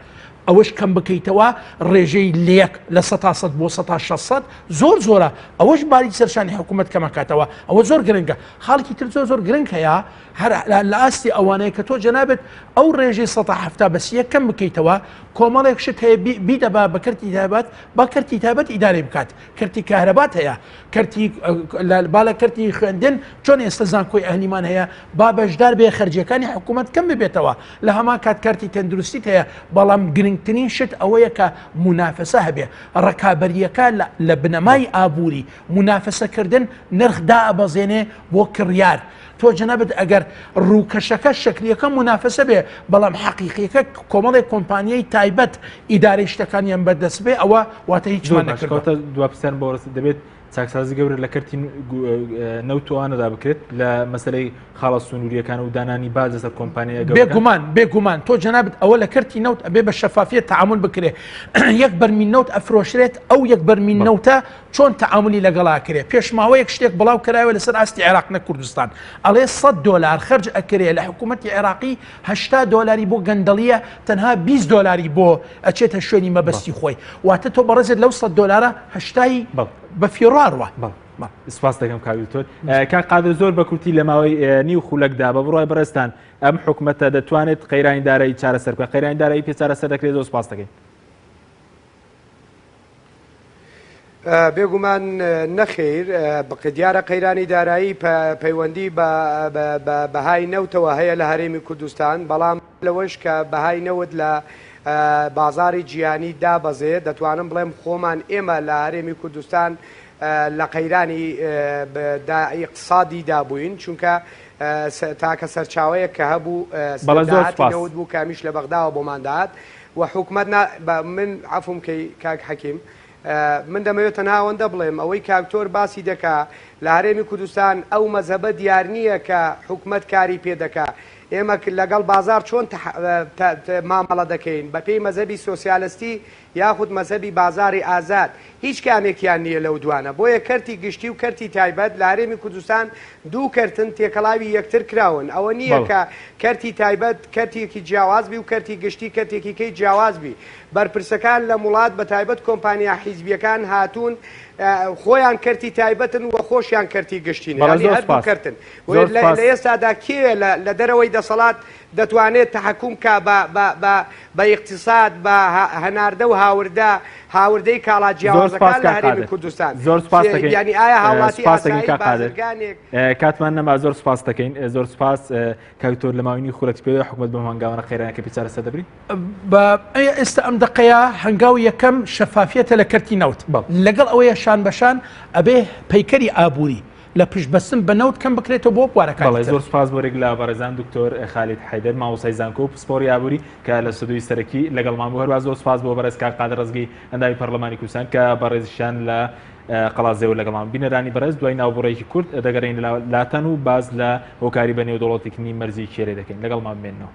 ئەوەش کەم بکەیتەوە ڕێژەی لەیەک لە سەتا سەد بۆ سەتا 600 زۆر زۆرە ئەوەش باری سەرشانی حکوومەت کەمەکاتەوە ئەوە زۆر گرنگە خاڵکی تر زۆر زۆر گرنگ هەیە هەر لە ئاستی ئەوانەیە کە تۆ جەنابت ئەو ڕێژەی 170 بەس یەک کەم بکەیتەوە کۆمەڵێک شت هەیە بیدە بە بە کەرتی تایبەت با کەرتی تایبەت ئیدارەی بکات کەرتی کارەبات هەیە کەرتی با لە کەرتی خوێندن چۆن ئێستا زانکۆی ئەهلیمان هەیە با بەشدار بێ خەرجیەکانی حکوومەت کەم ببێتەوە لە هەمان کات کەرتی تەندروستیت هەیە بەڵام گرنگترین شت ئەوەیە کە مونافەسە هەبێ ڕکابەریەکە لە بنەمای ئابووری مونافەسەکردن نرخ دائەبەزێنێ بۆ کڕیار تۆ جەنابت ئەگەر ڕووکەشەکە شکلیەکە مونافەسە بێ بەڵام حەقیقیەکە کۆمەڵێک کۆمپانیای تایبەت ئیدارەی شتەکانیان بەردەست بێ ئەوە واتە هیچمان نەکردووە. دوا پرسیارم بۆ ڕست دەبێت چاکسازی گەورە لە کەرتی نەوت و ئەوانەدا بکرێت لە مەسەلەی خاڵە سنووریەکان و دانانی باج لەسەر کۆمپانیا گەورەکان؟ بێگومان بێگومان تۆ جەنابت ئەوە لە کەرتی نەوت ئەبێ بە شەفافیەت تەعامول بکرێ یەک بەرمیل نەوت ئەفرۆشرێت ئەو یەک بەرمیل نەوتە چۆن تەعامولی لەگەڵا ئەکرێ پێش ماوەیەک شتێک بڵاو کرایەوە لەسەر ئاستی عێراق نەک کوردستان ئەڵێ 100 دۆلار خەرج ئەکرێ لە حکوومەتی عێراقی 80 دۆلاری بۆ گەندەڵیە تەنها 20 دۆلاری بۆ ئەچێتە شوێنی مەبەستی خۆی واتە تۆ بەڕێزت لەو 100 دۆلارە هەشتای بە فیڕاڕوە. سپاس دەکەم کاک دکتۆر. کاک قادر زۆر بە کورتی لە ماوەی نیو خولەکدا بە بڕوای بەڕێزتان ئەم حکومەتە دەتوانێت قەیرانی دارایی چارەسەر بکات قەیرانی دارایی پێ چارەسەر دەکرێت زۆر سپاس دەکەین. بێگومان نەخیر، دیارە قەیرانی دارایی پەیوەندی بە بەهای نەوتەوە هەیە لە هەرێمی کوردستان، بەڵام لەوەش کە بەهای نەوت لە بازاڕی جیهانی دابەزێ، دەتوانم بڵێم خۆمان ئێمە لە هەرێمی کوردستان لە قەیرانی ئیقتسادیدا بووین، چونکە تاکە سەرچاوەیەک کە هەبوو داهاتی نەوت بوو کە ئەمیش لە بەغداوە بۆمان دەهات. و حکومەت نا بە من عەفوم کەی کاک حەکیم من دەمەوێت تەنها ئەوەندە بڵێم ئەوەی کاک تۆر باسی دەکا لە هەرێمی کوردستان ئەو مەزهەبە دیار نییە کە حکومەت کاری پێ دەکا ئێمە لەگەڵ بازار چۆن مامەڵە دەکەین بەپێی مەزهەبی سۆسیالستی یاخود مەزهەبی بازاری ئازاد هیچ کامێکیان نییە لەو دوانە بۆیە کەرتی گشتی و کەرتی تایبەت لە هەرێمی کوردستان دوو کەرتن تێکەڵاوی یەکتر کراون ئەوە نییە کە کەرتی تایبەت کەرتێکی جیاواز بی و کەرتی گشتی کەرتێکی کەی جیاواز بی بەرپرسەکان لەم وڵات بە تایبەت کۆمپانیا حیزبیەکان هاتوون خۆیان کەرتی تایبەتن و خۆشیان کەرتی گشتین یانی هەردوو کەرتن بۆیە لە ئێستادا کێ لە دەرەوەی دەسەڵات دەتوانێت تەحەکوم کا بە بە بە بە ئیقتیساد بە هەناردە و هاوردە هاوردەی کاڵا جیاوازەکان لە هەرێمی کوردستان زۆر سپاس دەکەین یانی ئایا هاوڵاتی ئاسایی بازرگانێک کاتمان نەما زۆر سپاس دەکەین زۆر سپاس کاک تۆر لە ماوەی خولەکی پێوە حکومەت بەم هەنگاوانە قەیرانەکە پێ چارەسەر دەبری بە ئێستا ئەم دەقەیە هەنگاو یەکەم شەفافیەتە لە کەرتی نەوت لەگەڵ ئەوەیە شان بەشان ئەبێ پەیکەری ئابووری لە پشت بەستن بە نەوت کەم بکرێتەوە بۆ بوارەکانی بەڵێ تر. زۆر سوپاس بۆ رێک لە بەڕێزان دکتۆر خالید حەیدەر مامۆستای زانکۆ و پسپۆڕی ئابووری کە لە ستۆدیۆی سەرەکی لەگەڵمان بوو هەروەها زۆر سوپاس بۆ بەڕێز کاک قادر ڕەزگی ئەندامی پەڕلەمانی کوردستان کە بەڕێزیشیان لە قەڵادزێوە لەگەڵمان بینەرانی بەڕێز دوای ناوبڕێکی کورت دەگەڕێین لاتان و باس لە هۆکاری بە نێودەوڵەتیکردنی مەرزی کێرێ دەکەین لەگەڵمان بمێننەوە.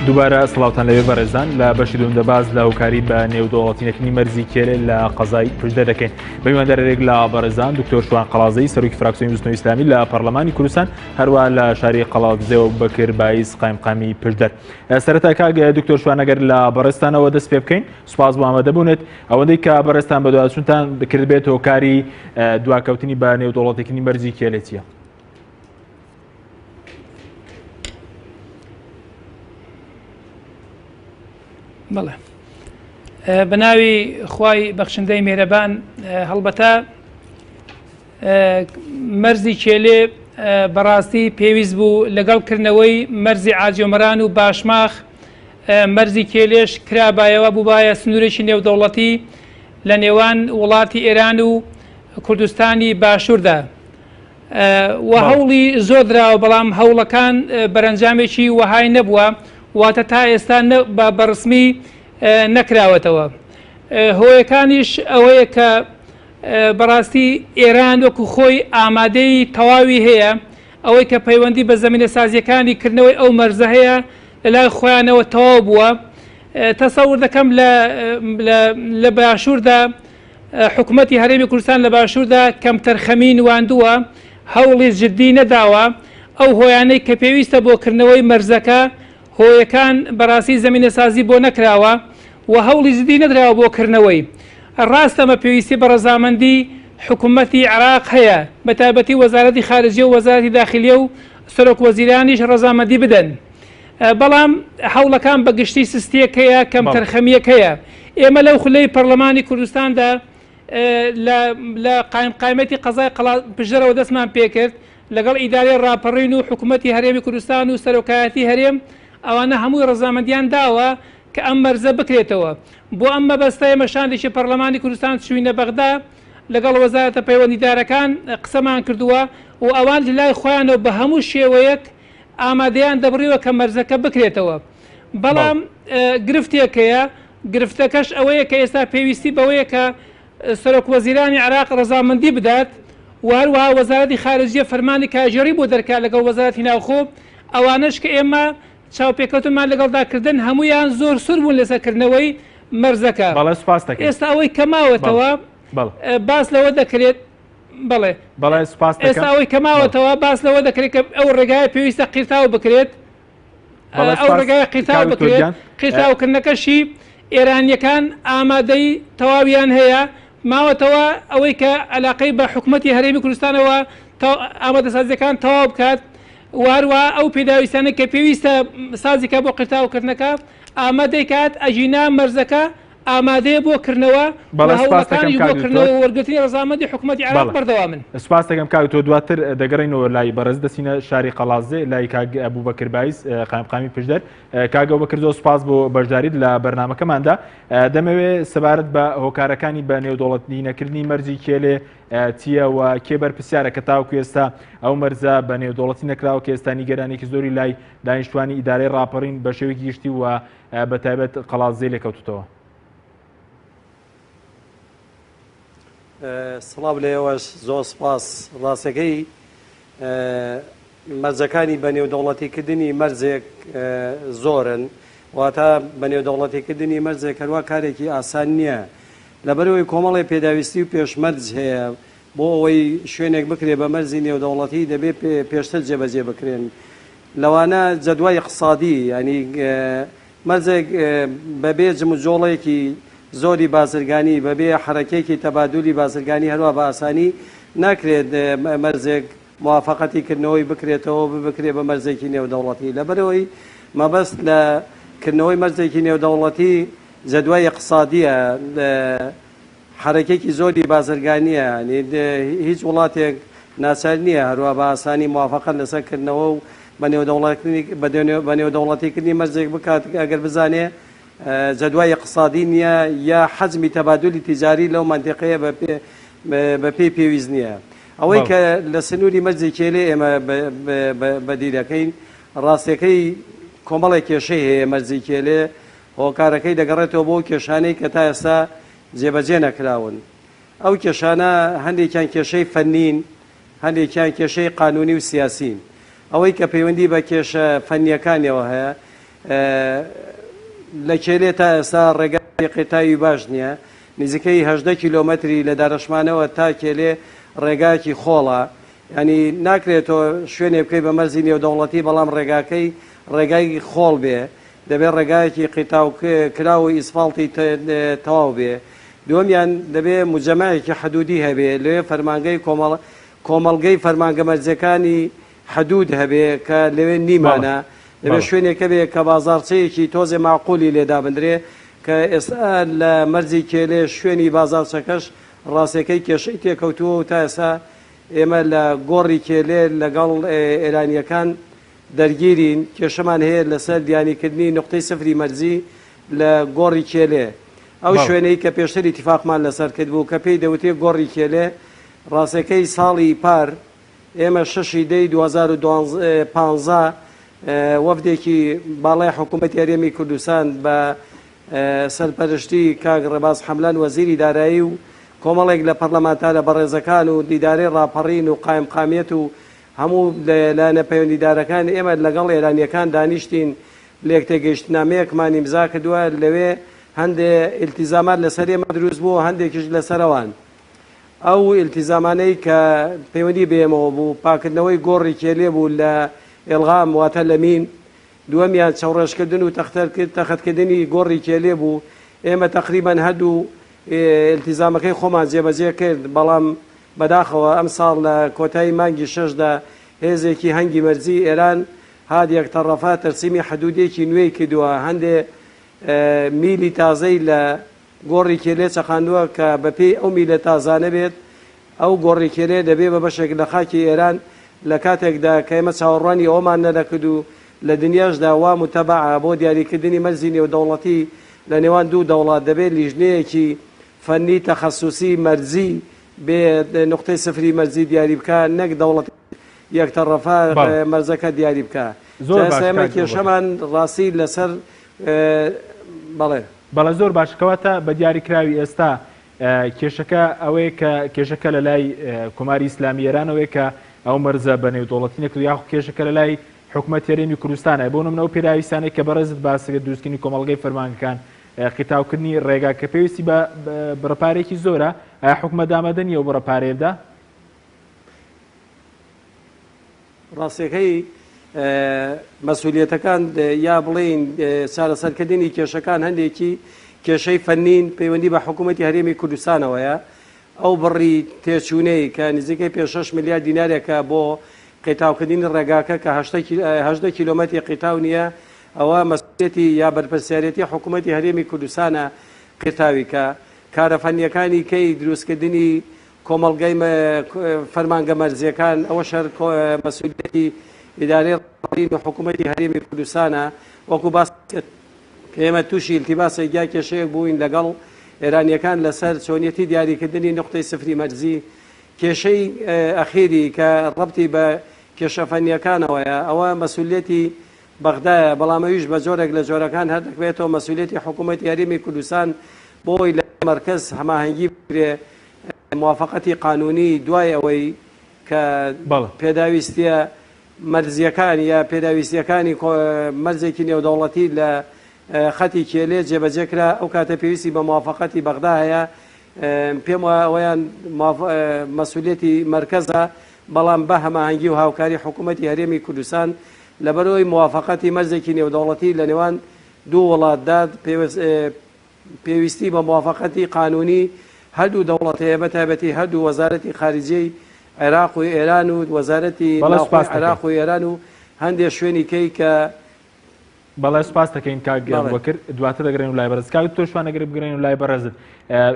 دووبارە سڵاوتان لەوێ بەڕێزان لە بەشی دووەمدا باس لە هۆکاری بە نێودەوڵەتینەکردنی مەرزی کێلێ لە قەزای پشدەر دەکەین. بە میواندارێک لە بەڕێزان دکتۆر شوان قەڵازەی سەرۆکی فراکسیۆنی بزوتنەوەی ئیسلامی لە پەرلەمانی کوردستان، هەروە لە شاری قەڵادزێ و بەکر بایز قایمقامی پشدەر. سەرەتا کاک دکتۆر شوان ئەگەر لە بەڕێزتانەوە دەست پێ بکەین، سوپاس بۆ ئامادەبوونت. ئەوەندەی کە بەڕێزتان بەدواداچوونتان کردبێت هۆکاری دواکەوتنی بە نێودەوڵەتیکردنی مەرزی کێلێ چییە؟ بەڵێ بە ناوی خوای بەخشندەی مێرەبان هەڵبەتە مەرزی کێلێ بەڕاستی پێویست بوو لەگەڵ کردنەوەی مەرزی عاجۆمەران و باشماخ مەرزی کێلێش کرابایەوە بووبایە سنوورێکی نێودەوڵەتی لە نێوان وڵاتی ئێران و کوردستانی باشووردا. و هەوڵی زۆر دراوە بەڵام هەوڵەکان بەرەنجامێکی وەهای نەبووە واتە تا ئێستا بە ڕسمی نەکراوەتەوە هۆیەکانیش ئەوەیە کە بەڕاستی ئێران وەکو خۆی ئامادەی تەواوی هەیە ئەوەی کە پەیوەندی بە زمینە سازیەکانی کردنەوەی ئەو مەرزە هەیە لەلای خۆیانەوە تەواو بووە تەسەور دەکەم لە باشووردا حکومەتی هەرێمی کوردستان لە باشووردا کەمتەرخەمی نواندووە، هەوڵی جددی نەداوە، ئەو هۆیانەی کە پێویستە بۆ کردنەوەی مەرزەکە، هۆیەکان بەڕاستی زەمینەسازی بۆ نەکراوە و هەوڵی جددی نەدراوە بۆ کردنەوەی. ڕاستە ئەمە پێویستی بە ڕەزامەندی حکومەتی عێراق هەیە، بەتایبەتی وەزارەتی خارجیە و وەزارەتی داخلیە و سەرۆکوەزیرانیش ڕەزامەندی بدەن. بەڵام هەوڵەکان بە گشتی سستییەک هەیە، کەمتەرخەمییەک هەیە. ئێمە لەو خولەی پەڕلەمانی کوردستاندا لە لە قایمقامیەتی قەزای قەڵا پشدەرەوە دەستمان پێکرد لەگەڵ ئیدارەی ڕاپەڕین و حکوومەتی هەرێمی کوردستان و سەرۆکایەتی هەرێم ئەوانە هەمووی ڕەزامەندیان داوە کە ئەم مەرزە بکرێتەوە. بۆ ئەم مەبەستە ئێمە شاندێکی پەڕلەمانی کوردستان چووینە بەغدا لەگەڵ وەزارەتە پەیوەندیدارەکان قسەمان کردووە و ئەوان لەلای خۆیانەوە بە هەموو شێوەیەک ئامادەیان دەبڕیوە کە مەرزەکە بکرێتەوە، بەڵام گرفتێک هەیە، گرفتەکەش ئەوەیە کە ئێستا پێویستی بەوەیە کە سەرۆکوەزیرانی عێراق ڕەزامەندی بدات و هەروەها وەزارەتی خارجیە فەرمانی کارگێڕی بۆ دەرکات لەگەڵ وەزارەتی ناوخۆ، ئەوانەش کە ئێمە چاوپێکەوتنمان لەگەڵدا کردن هەموویان زۆر سوور بوون لەسەر کردنەوەی مەرزەکە. بەڵێ سوپاست دەکەین. ئێستا ئەوەی کە ماوەتەوە باس لەوە دەکرێت بەڵێ. بەڵێ سوپاست دەکەم. ئێستا ئەوەی کە ماوەتەوە باس لەوە دەکرێت کە ئەو ڕێگایە پێویستە قیرتاو بکرێت. ئەو ڕێگایە قیرتاو بکرێت، قیرتاوکردنەکەشی ئێرانییەکان ئامادەی تەواویان هەیە، ماوەتەوە ئەوەی کە ئەلاقەی بە حکومەتی هەرێمی کوردستانەوە ئامادەسازییەکان تەواو بکات و هەروەها ئەو پێداویستانەی کە پێویستە سازی کات بۆ قیرتاوکردنەکە ئامادەی کات، ئەگینا مەرزەکە ئامادەیە بۆ کردنەوە و بەڵێ سوپاس دەکەم هەوڵەکانیش کاک بۆ دکتۆر. کردنەوە و وەرگرتنی ڕەزامەندی حکومەتی عێراق بەڵێ بەردەوامن. سوپاس دەکەم کاک دکتۆر دواتر دەگەڕێینەوە لای بەڕێز دەچینە شاری قەڵادزێ لای کاک ئەبوبەکر بایز قایمقامی پشدەر کاک ئەبوبەکر زۆر سوپاس بۆ بەشداریت لە بەرنامەکەماندا دەمەوێ سەبارەت بە هۆکارەکانی بە نێودەوڵەتی نەکردنی مەرجی کێلێ چییە و کێ بەرپرسیارە کە تاوەکو ئێستا ئەو مەرجە بە نێودەوڵەتی نەکراوە کە ئێستا نیگەرانێکی زۆری لای دانیشتوانی ئیدارەی ڕاپەڕین بە شێوەیەکی گشتی و بە تایبەت قەڵادزێ لێکەوتوتەوە. سڵاو لە ئێوەش زۆر سپاس. ڕاستەکەی مەرجەکانی بە نێودەوڵەتیکردنی مەرجێک زۆرن، واتە بە نێودەوڵەتیکردنی مەرجێک هەروا کارێکی ئاسان نییە، لەبەرئەوەی کۆمەڵێ پێداویستی و پێشمەرج هەیە بۆ ئەوەی شوێنێک بکرێ بە مەرجی نێودەوڵەتی دەبێ پێشتر جێبەجێ بکرێن لەوانە جەدوای ئیقتسادی یانی مەرجێک بەبێ جموجۆڵێکی زۆری بازرگانی بەبێ حەرەکێکی تەبادولی بازرگانی هەروا بە ئاسانی ناکرێت مەرجێک موافەقەتی کردنەوەی بکرێتەوە ببکرێ بە مەرجێکی نێودەوڵەتی لەبەرئەوەی مەبەست لە کردنەوەی مەرجێکی نێودەوڵەتی جەدوای ئیقتسادیە حەرەکێکی زۆری بازرگانییە، یانی هیچ وڵاتێک ناچار نییە هەروا بە ئاسانی موافەقەت لەسەر کردنەوە و بە نێودەوڵەتیکردنی مەرجێک بکات ئەگەر بزانێ جەدوای ئیقتسادی نییە یا حەجمی تەبادولی تیجاری لەو مەنتیقەیە بە پێی پێویست نییە. ئەوەی کە لە سنووری مەرجی کێلێ ئێمە بەدی دەکەین ڕاستیەکەی کۆمەڵێک کێشەی هەیە مەرجی کێلێ هۆکارەکەی دەگەڕێتەوە بۆ ئەو کێشانەی کە تا ئێستا جێبەجێ نەکراون. ئەو کێشانە هەندێکیان کێشەی فەنین، هەندێکیان کێشەی قانوونی و سیاسین. ئەوەی کە پەیوەندی بە کێشە فەنییەکانیەوە هەیە، لە کێلێ تا ئێستا ڕێگای قیرتاوی باش نییە، نزیکەی 18 کیلۆمەتری لە دارەشمانەوە تا کێلێ ڕێگایەکی خۆڵە، یانی ناکرێت تۆ شوێنێ بکەی بە مەرزی نێودەوڵەتی بەڵام ڕێگاکەی ڕێگای خۆڵ بێ، دەبێ ڕێگایەکی قیرتاو کراو و ئیسفاڵتی تەواو بێ. دووەمیان دەبێ موجەمەعێکی حدودی هەبێ، لەوێ فەرمانگەی کۆمەڵ کۆمەڵگەی فەرمانگە مەرزیەکانی حدود هەبێ کە لەوێ نیمانە، دەبێ شوێنێک هەبێ کە بازاڕچەیەکی تۆزێ مەعقولی لێ دابندرێ کە ئێستا لە مەرزی کێلێ شوێنی بازاڕچەکەش ڕاستەکەی کێشەی تێکەوتووە و تا ئێستا ئێمە لە گۆڕی کێلێ لەگەڵ ئێرانییەکان دەرگیرین، کێشەمان هەیە لەسەر دیاریکردنی نوقتەی سفری مەرزی لە گۆڕی کێلێ. ئەو شوێنەی کە پێشتر ئیتیفاقمان لەسەر کردبوو کە پێی دەوترێ گۆڕی کێلێ، ڕاستەکەی ساڵی پار ئێمە شەشی دەی 2015 وەفدێکی باڵای حکوومەتی هەرێمی کوردستان بە سەرپەرشتی کاک ڕێباز حەملان وەزیری دارایی و کۆمەڵێک لە پەرلەمانتارە بەڕێزەکان و ئیدارەی ڕاپەڕین و قایمقامیەت و هەموو لایەنە پەیوەندیدارەکان ئێمە لەگەڵ ئێرانییەکان دانیشتین لێکتێگەیشتنامەیەکمان ئیمزا کردووە لەوێ هەندێ ئیلتیزامات لەسەر ئێمە دروست بوو هەندێکیش لەسەر ئەوان. ئەو ئیلتیزامانەی کە پەیوەندی بە ئێمەوە بوو پاکردنەوەی گۆڕی کێلێ بوو لە ئێلغام واتە لە مین، دووەمیان چەوڕێژکردن و تەختکردنی گۆڕی کێلێ بوو، ئێمە تەقریبەن هەردوو ئیلتیزامەکەی خۆمان جێبەجێ کرد، بەڵام بەداخەوە ئەمساڵ لە کۆتایی مانگی شەشدا هێزێکی هەنگی مەرزی ئێران هات یەکتەڕەفە تەرسیمی حدودێکی نوێی کردووە، هەندێ میلی تازەی لە گۆڕی کێلێ چەقاندووە کە بەپێی ئەو میلە تازانە بێت ئەو گۆڕی کێلێ دەبێ بە بەشێک لە خاکی ئێران لە کاتێکدا کە ئێمە چاوەڕوانی ئەوەمان نەدەکرد و لە دنیاشدا وا موتەبەعە بۆ دیاریکردنی مەرزی نێودەوڵەتی لە نێوان دوو دەوڵەت دەبێ لیژنەیەکی فەنی تەخەسوسی مەرزی بێ نوقتەی سفری مەرزی دیاری بکا نەک دەوڵەت یەکتەڕەفە مەرزەکە دیاری بکا. زۆر جا باش ئێستا ئێمە کاک ئەبوبەکر. کێشەمان ڕاستی لەسەر بەڵێ. بەڵێ زۆر باش کەواتە بە دیاریکراوی ئێستا کێشەکە ئەوەیە کە کێشەکە لە لای کۆماری ئیسلامی ئێرانەوەیە کە ئەو مەرزە بە نێودەوڵەتی نەکرد یاخود کێشەکە لە لای حکومەت هەرێمی کوردستانە بۆ نمونە ئەو پێداویستانەی کە بەڕێزت باست کرد دروستکردنی کۆمەڵگەی فەرمانگەکان قیتاوکردنی ڕێگا کە پێویستی بە بڕە پارەیەکی زۆرە ئایا حکومەت ئامادە نییە ئەو بڕە پارەیە بدا؟ ڕاستیەکەی مەسئولیەتەکان یا بڵێین چارەسەرکردنی کێشەکان هەندێکی کێشەی فەنین پەیوەندی بە حکوومەتی هەرێمی کوردستانەوەیە ئەو بڕی تێچوونەی کە نزیکەی پێ 6 ملیار دینارێکە بۆ قیتاوکردنی ڕێگاکە کە هەژدە کیلۆمەتری قیتاو نییە ئەوە مەسئولیەتی یا بەرپرسیارێتی حکوومەتی هەرێمی کوردستانە قیرتاوی کە کارە فەنیەکانی کەی دروستکردنی کۆمەڵگەی فەرمانگە مەرزییەکان، ئەوەش هەر مەسئولیەتی ئیدارەی ڕاپەڕین و حکوومەتی هەرێمی کوردستانە، وەکو باست کرد کە ئێمە تووشی ئیلتیباسێک یا کێشەیەک بووین لەگەڵ ئێرانییەکان لەسەر چۆنیەتی دیاریکردنی نوقتەی سفری مەرزی، کێشەی ئەخیری کە ڕەبتی بە کێشە فەنییەکانەوەیە ئەوە مەسئولیەتی بەغدایە، بەڵام ئەویش بە جۆرێک لە جۆرەکان هەر دەکەوێتەوە مەسئولیەتی حکوومەتی هەرێمی کوردستان بۆ ئەوەی لە مەرکەز هەماهەنگی بکرێ موافەقەتی قانوونی دوای ئەوەی کە پێداویستییە مەرزییەکان یا پێداویستییەکانی مەرزێکی نێودەوڵەتی لە خەتی کێلێ جێبەجێ کرا ئەو کاتە پێویستی بە موافەقەتی بەغدا هەیە پێم وایە ئەوەیان مەسئولیەتی مەرکەزە بەڵام بە هەماهەنگی و هاوکاری حکوومەتی هەرێمی کوردستان لەبەرئەوەی موافەقەتی مەرزێکی نێودەوڵەتی لە نێوان دوو وڵاتدا پێویستی بە موافەقەتی قانوونی هەردوو دەوڵەت هەیە بە تایبەتی هەردوو وەزارەتی خارجیەی عێراق و ئێران و وەزارەتی بەڵێ ناوخۆی سوپاست دەکەین. عێراق و ئێران و هەندێ شوێنی کەی کە بەڵێ سوپاست دەکەین کاک بەڵێ. ئەبوبەکر دواتر دەگەڕێین و لای بەڕێز کاک دکتۆر شوان ئەگەر بگەڕێین و لای بەڕێزت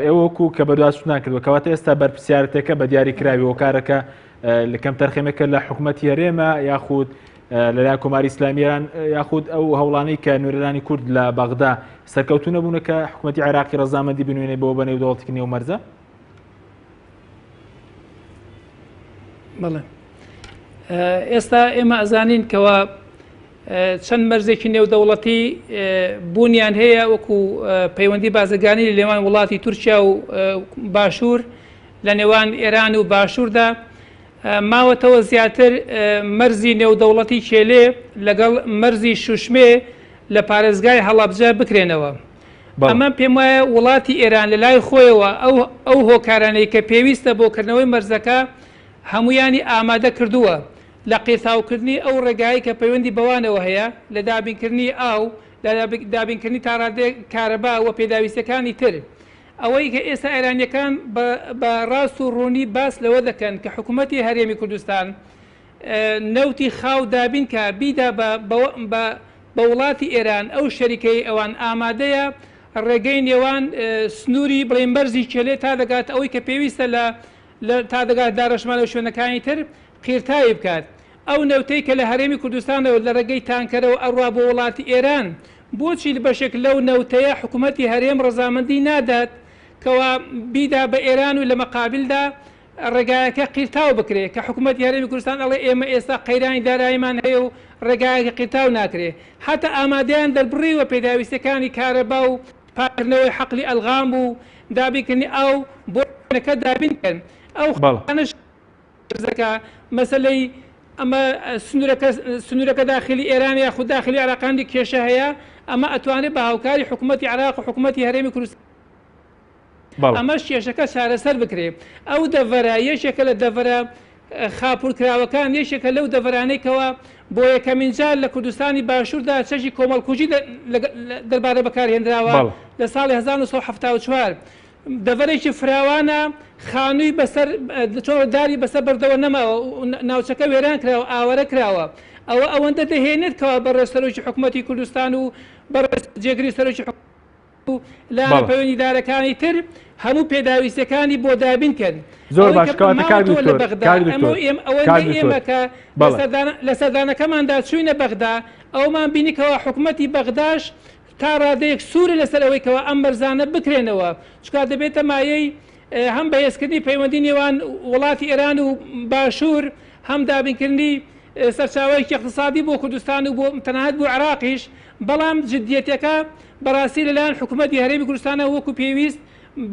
ئێوە وەکو کە بەدوادچوونتان کردووە کەواتە ئێستا بەرپرسیارەتەکە بە دیاری کراوی هۆکارەکە لە کەمتەرخەمیەکە لە حکومەتی هەرێمە یاخود لەلایەن کۆماری ئیسلامی ئێران یاخود ئەو هەوڵانەی کە نوێنەرانی کورد لە بەغدا سەرکەوتوو نەبوونە کە حکوومەتی عێراقی ڕەزامەندی بنوێنێ بۆ بە نێودەوڵەتیکردنی ئەو مەرزە؟ بەڵێ ئێستا ئێمە ئەزانین کەوا چەند مەرزێکی نێودەوڵەتی بوونیان هەیە وەکو پەیوەندی بازرگانی لە نێوان وڵاتی تورکیا و باشوور لە نێوان ئێران و باشووردا ماوەتەوە زیاتر مەرزی نێودەوڵەتی کێلێ لەگەڵ مەرزی شوشمێ. لە پارێزگای هەڵەبجە بکرێنەوە. ئەمە پێم وایە وڵاتی ئێران لە لای خۆیەوە ئەو ئەو هۆکارانەی کە پێویستە بۆ کردنەوەی مەرزەکە هەموویانی ئامادە کردووە لە قیرتاوکردنی ئەو ڕێگایەی کە پەیوەندی بەوانەوە هەیە، لە دابینکردنی ئاو، لە دابینکردنی تا ڕادەیەک کارەبا و پێداویستیەکانی تر. ئەوەی کە ئێستا ئێرانیەکان بە بە ڕاست و ڕوونی باس لەوە دەکەن کە حکوومەتی هەرێمی کوردستان نەوتی خاو دابین کا بیدا بە بە بە وڵاتی ئێران ئەو شەریکەی ئەوان ئامادەیە ڕێگەی نێوان سنووری بڵێین مەرزی کێلێ تا دەگات ئەوەی کە پێویستە لە لە تا دەگات دارەشمان و شوێنەکانی تر قیرتاوی بکات. ئەو نەوتەی کە لە هەرێمی کوردستانەوە لە ڕێگەی تانکەرەوە ئەڕوا بۆ وڵاتی ئێران، بۆچی بەشێک لەو نەوتەیە حکومەتی هەرێم ڕەزامەندی نادات کەوا بیدا بە ئێران و لە مەقابلدا ڕێگایەکە قیرتاو بکرێ کە حکومەتی هەرێمی کوردستان ئەڵێ ئێمە ئێستا قەیرانی داراییمان هەیە و ڕێگایەکە قیرتاو ناکرێ حەتا ئامادەیان دەربڕیوە پێداویستیەکانی کارەبا و پاککردنەوەی حەقلی ئەلغام و دابینکردنی ئاو بۆ شوێنەکە دابین بکەن ئەو خانەش دەکا مەسەلەی ئەمە سنوورەکە سنوورەکە داخلی ئێران یاخود داخلی عێراق هەندێک کێشە هەیە ئەمە ئەتوانێت بە هاوکاری حکوومەتی عێراق و حکوومەتی هەرێمی کوردستان ئەمەش کێشەکە چارەسەر بکرێ ئەو دەڤەرە یەکێکە لە دەڤەرە خاپورکراوەکان یەکێکە لەو دەڤەرانەی کەوا بۆ یەکەمین جار لە کوردستانی باشووردا چەکی کۆمەڵکوژی دەربارە بەکارهێنراوە لە ساڵی 1974 دەڤەرێکی فراوانە خانووی بەسەر چۆن داری بەسەر بەردەوە نەماوە ناوچەکە وێران کراوە ئاوارە کراوە ئەوە ئەوەندە دەهێنێت کەوا بەڕێز سەرۆکی حکوومەتی کوردستان و بەڕێز جێگری سەرۆکی و لایەنە پەیوەندیدارەکانی تر هەموو پێداویستیەکانی بۆ دابین کەن. زۆر ئەوەی باش کە کەواتە کاک ماوەتەوە لە دکتۆر بەغدا کاک ئەمە دکتۆر و ئێمە ئەوەندەی کاک دکتۆر ئێمە کە لە بەڵێ. سەردانە لە سەردانەکەماندا چووینە بەغدا ئەوەمان بینی کەوا حکومەتی بەغداش تا ڕادەیەک سوورە لەسەر ئەوەی کەوا ئەم مەرزانە بکرێنەوە چونکە دەبێتە مایەی هەم بەهێزکردنی پەیوەندی نێوان وڵاتی ئێران و باشوور هەم دابینکردنی سەرچاوەیەکی ئیقتسادی بۆ کوردستان و بۆ تەنانەت بۆ عێراقیش، بەڵام جدیەتەکە بەڕاستی لەلایەن حکومەتی هەرێمی کوردستانەوە وەکو پێویست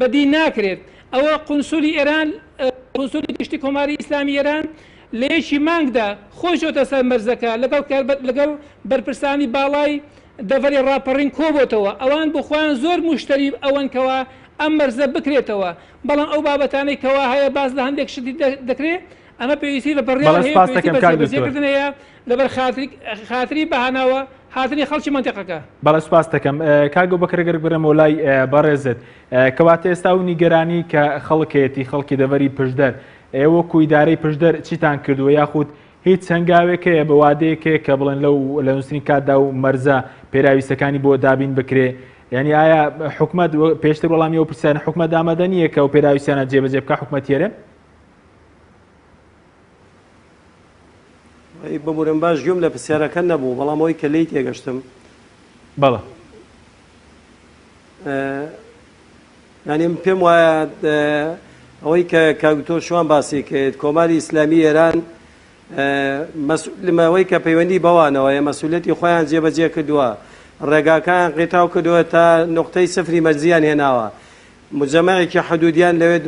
بەدی ناکرێت. ئەوە قونسولی ئێران، قونسولی گشتی کۆماری ئیسلامی ئێران لە یەکی مانگدا خۆی چۆتە سەر مەرزەکە لەگەڵ لەگەڵ بەرپرسانی باڵای دەڤەری ڕاپەڕین کۆبۆتەوە، ئەوان بۆ خۆیان زۆر موشتەری ئەوەن کەوا ئەم مەرزە بکرێتەوە، بەڵام ئەو بابەتانەی کەوا هەیە باس لە هەندێک شتی دەکرێت ئەمە پێویستی بە بڕیار بەڵێ هەیە و سپاست پێویستی دەکەم بە کاک دکتۆر. جێبەجێکردن هەیە لەبەر خاتری خاتری بەهاناوە هاتنی خەڵکی مەنتیقەکە. بەڵێ سپاست دەکەم کاک ئەبوبەکر گەر بگەڕێمەوە لای بەڕێزت کەواتە ئێستا ئەو نیگەرانی کە خەڵک هەیەتی خەڵکی دەڤەری پشدەر ئێوە وەکو ئیدارەی پشدەر چیتان کردووە یاخود هیچ هەنگاوێک هەیە بە وادەیەک هەیە کە بڵێن لەو لە نووسرین کاتدا و مەرزە پێراویستەکانی بۆ دابین بکرێ یعنی ئایا حکومەت پێشتر وەڵامی ئەو پرسیارە حکومەت ئامادە نییە کە ئەو پێداویستیانە جێبەجێ بکە حکومەتی هەرێم؟ ئەی ببورن باش گوێم لە پرسیارەکە نەبوو بەڵام ئەوەی کە لێی تێگەشتم بەڵێ یعنی من پێم وایە ئەوەی کە کاک دکتۆر شوان باسی کرد کۆماری ئیسلامی ئێران مەسئولمەوەی کە پەیوەندی بەوانەوەیە مەسئولیەتی خۆیان جێبەجێ کردووە ڕێگاکان قیتاو کردووە تا نقطەی سفری مەرزیان هێناوە موجەمەعێکی حدودیان لەوێ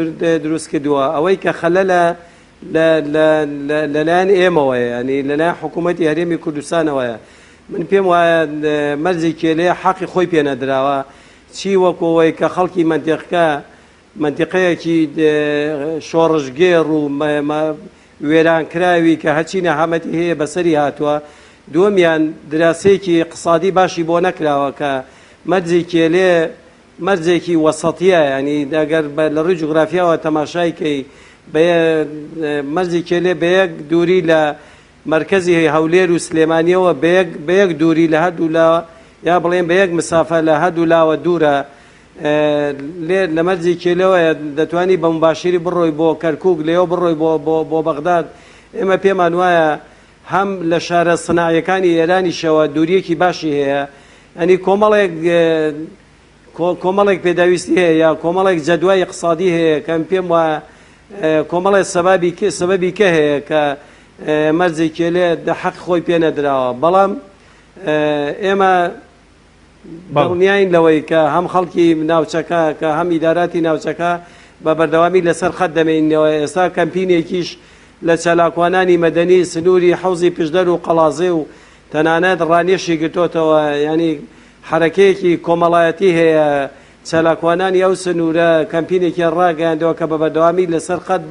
دروست کردووە، ئەوەی کە خەلەلە لە لە لەلایەن ئێمەوەیە، یانی لەلایەن حکوومەتی هەرێمی کوردستانەوەیە. من پێم وایە مەرجی کێلێ حەقی خۆی پێ نەدراوە، چی وەکو ئەوەی کە خەڵکی مەنتیقەکە مەنتیقەیەکی شۆڕشگێڕ و وێرانکراوی کە هەرچی نەهامەتی هەیە بەسەری هاتووە، دووەمیان دراسەیەکی ئیقتسادی باشی بۆ نەکراوە کە مەرجی کێلێ مەرجێکی وەسەتیە یانی ئەگەر بە لە ڕووی جوگرافیاوە تەماشای کەی بە مەرجی کێلێ بە یەک دووری لە مەرکەزی هەولێر و سلێمانیەوە بە یەک بە یەک دووری لە هەردوو لا یا بڵێن بە یەک مسافە لە هەردوو لاوە دوورە لێ لە مەرجی کێلەوە دەتوانی بە مباشری بڕۆی بۆ کەرکک لێەوە بڕۆی بۆ بۆ بۆ بەغداد ئێمە پێمان وایە هەم لە شارە سناعیەکانی ئێرانیشەوە دووریەکی باشی هەیە ئەنی کۆمەڵێک کۆمەڵێک پێداویستی هەیە یا کۆمەڵێک جەدوای اقتصادی هەیە کە من پێم وایە کۆمەڵێک سەبابی سەبەبی کە هەیە کە مەرجی کێلێ دە حەق خۆی پێ نەدراوە بەڵام ئێمە دڵنیاین لەوەی کە هەم خەڵکی ناوچەکە کە هەم ئیداراتی ناوچەکە بە بەردەوامی لەسەر خەت دەمێنینەوە ئێستا کەمپینێکیش لە چالاکوانانی مەدەنی سنووری حەوزی پشدەر و قەڵازێ و تەنانەت ڕانیەشی گرتۆتەوە یانی حەرەکەیەکی کۆمەڵایەتی هەیە چالاکوانانی ئەو سنوورە کەمپینێکیان ڕاگەیاندەوە کە بە بەردەوامی لەسەر خەت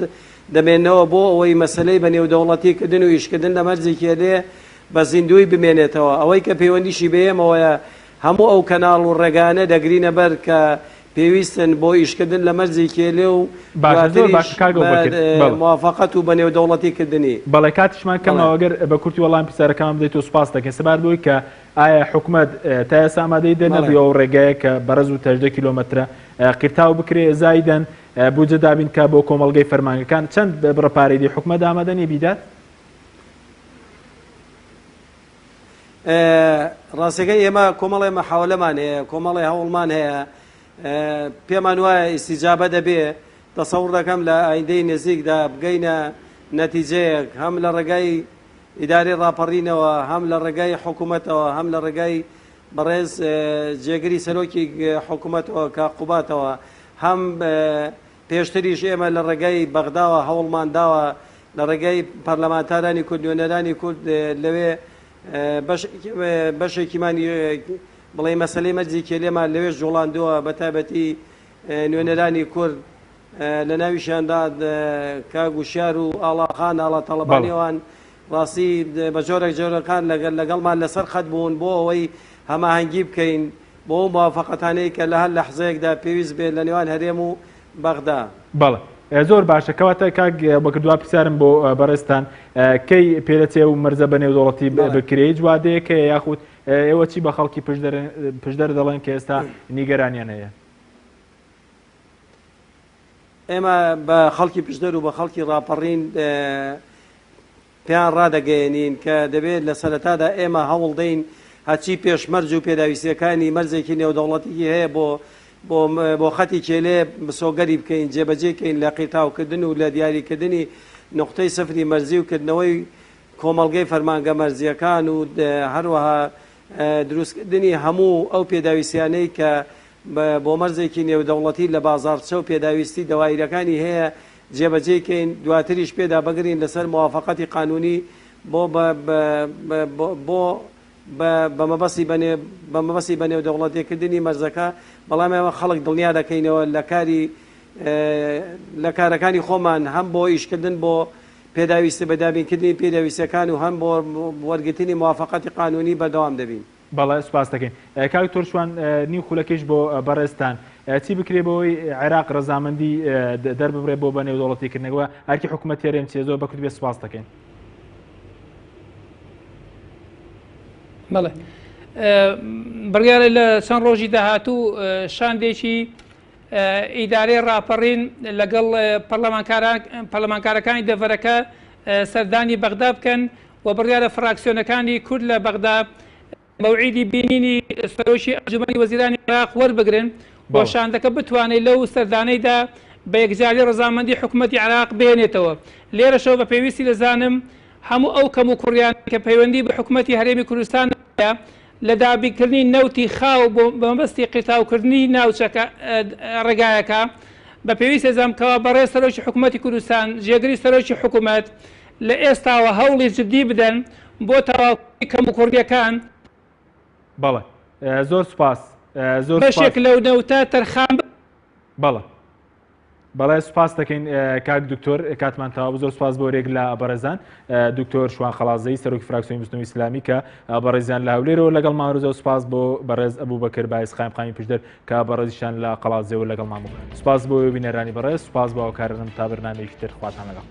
دەمێنەوە بۆ ئەوەی مەسەلەی بە نێودەوڵەتی کردن و ئیشکردن لە مەرزی کێلێ بە زیندووی بمێنێتەوە. ئەوەی کە پەیوەندیشی بە ئێمەوەیە هەموو ئەو کەناڵ و ڕێگایانە دەگرینە بەر کە پێویستن بۆ ئیشکردن لە مەرزی کێلێ و باشە زۆر دواتریش باشە کاک بە ئەبوبەکر بەڵێ. موافەقەت و بە نێودەوڵەتی کردنی. بەڵێ کاتیشمان کەمە بەڵێ. ئەگەر بە کورتی وەڵامی پرسیارەکانمان بدەیتەوە سوپاست دەکەین سەبارەت بەوەی کە ئایا حکومەت تا ئێستا ئامادەی بەڵێ. دەرنەبڕیوە ئەو ڕێگایە کە بەڕێز وت 18 کیلۆمەترە قیرتاو بکرێ زایدەن بودجە دابین کا بۆ کۆمەڵگەی فەرمانگەکان چەند بڕە پارەی دی حکومەت ئامادە نیە بیدات؟ ڕاستەکەی ئێمە کۆمەڵێ مەحاولەمان هەیە کۆمەڵێ هەوڵمان هەیە پێمان وایە ئیسیجابە دەبێ تەسەوڕ دەکەم لە ئایندەی نزیکدا بگەینە نەتیجەیەک هەم لە ڕێگای ئیدارەی ڕاپەڕینەوە هەم لە ڕێگای حکوومەتەوە هەم لە ڕێگای بەڕێز جێگری سەرۆکی حکوومەتەوە کە قوباتەوە هەم پێشتریش ئێمە لە ڕێگای بەغداوە هەوڵمان داوە لە ڕێگای پەرلەمانتارانی کورد، نوێنەرانی کورد لەوێ بەشێکیمان بڵێ مەسەلەی مەرجی کێلێمان لەوێش جوڵاندووە بە تایبەتی نوێنەرانی کورد لە ناویشیاندا کاک وشیار و ئاڵاخان ئاڵا تاڵەبانیەوان ڕاستی بە جۆرێک جۆرەکان لەگەڵمان لەسەر خەت بوون بۆ ئەوەی هەماهەنگی بکەین بۆ ئەو موافەقەتانەی کە لە هەر لەحزەیەکدا پێویست بێت لە نێوان هەرێم و بەغدا. بەڵێ زۆر باشە کەواتە کاک بەکر دوا پرسیارم بۆ بەڕێزتان کەی پێدەچێ و مەرزە بە نێودەوڵەتی بکرێ هیچ وادەیەک هەیە یاخود ئێوە چی بە خەڵکی پشدەر دەڵێن کە ئێستا نیگەرانیان هەیە؟ ئێمە بە خەڵکی پشدەر و بە خەڵکی ڕاپەڕین پێیان ڕادەگەیەنین کە دەبێت لە سەرەتادا ئێمە هەوڵدەین هەرچی پێشمەرج و پێداویستییەکانی مەرجێکی نێودەوڵەتیی هەیە بۆ بۆ بۆ خەتی کێلێ مسۆگەری بکەین، جێبەجێی کەین لە قیرتاوکردن و لە دیاریکردنی نوقتەی سفری مەرزی و کردنەوەی کۆمەڵگەی فەرمانگە مەرزییەکان و هەروەها دروستکردنی هەموو ئەو پێداویستیانەی کە بۆ مەرزێکی نێودەوڵەتی لە بازاڕچە و پێداویستی دەوایرەکانی هەیە جێبەجێی کەین، دواتریش پێدا بگرین لەسەر موافەقەتی قانوونی بۆ بە بۆ بە بە مەبەستی بە بە مەبەستی بە نێودەوڵەتیکردنی مەرزەکە، بەڵام ئێمە خەڵک دڵنیا دەکەینەوە لە کاری لە کارەکانی خۆمان هەم بۆ ئیشکردن بۆ پێداویستی بە دابینکردنی پێداویستیەکان و هەم بۆ وەرگرتنی موافەقەتی قانوونی بەردەوام دەبین. بەڵێ سوپاس دەکەین. کاک دکتۆر شوان نیو خولەکیش بۆ بەڕێزتان چی بکرێ بۆی عێراق ڕەزامەندی دەرببڕێ بۆ بە نێودەوڵەتی کردنەوە ئەرکی حکوومەت هەرێم چیە زۆر بە کورت بێ سوپاس دەکەین. بەڵێ بڕیارە لە چەند ڕۆژی داهاتوو شاندێکی ئیدارەی ڕاپەڕین لەگەڵ پەرلەمانکارەکانی دەڤەرەکە سەردانی بەغدا بکەن و بڕیارە فراکسیۆنەکانی کورد لە بەغدا مەوعیدی بینینی سەرۆکی ئەنجومەنی وەزیرانی عێراق وەربگرن و شاندەکە بتوانێت لەو سەردانەیدا بە یەکجاری ڕەزامەندی حکومەتی عێراق بهێنێتەوە. لێرەشەوە بە پێویستی دەزانم هەموو ئەو کەموکوڕیانەی کە پەیوەندی بە حکومەتی هەرێمی کوردستانەوە هەیە لە دابینکردنی نەوتی خاو بۆ بەمەبەستی قیرتاوکردنی ناوچەکە ڕێگایەکە بە پێویست دەزانم کەوا بەڕێز سەرۆکی حکومەتی کوردستان جێگری سەرۆکی حکومەت لە ئێستاوە هەوڵی جدی بدەن بۆ تەواوکردنی کەموکوڕییەکان. بەڵێ زۆر سوپاس زۆر سوپاس. بەشێک لەو نەوتە تەرخان بکرێت. بەڵێ بەڵێ سوپاس دەکەین کاک دکتۆر کاتمان تەواو زۆر سوپاس بۆ رێک لە بەڕێزان دکتۆر شوان خەڵازەی سەرۆکی فراکسیۆنی بزوتنەوەی ئیسلامی کە بەڕێزیان لە هەولێرەوە لەگەڵ ماروزە سوپاس بۆ بەڕێز ئەبوو بەکر بایز قایمقامی پشدەر کە بەڕێزیشان لە قەڵادزێوە لەگەڵمان بوو سوپاس بۆ بینەرانی بەڕێز سوپاس بۆ هاوکارانم تا بەرنامەیەکی تر خواتان لەگەڵ.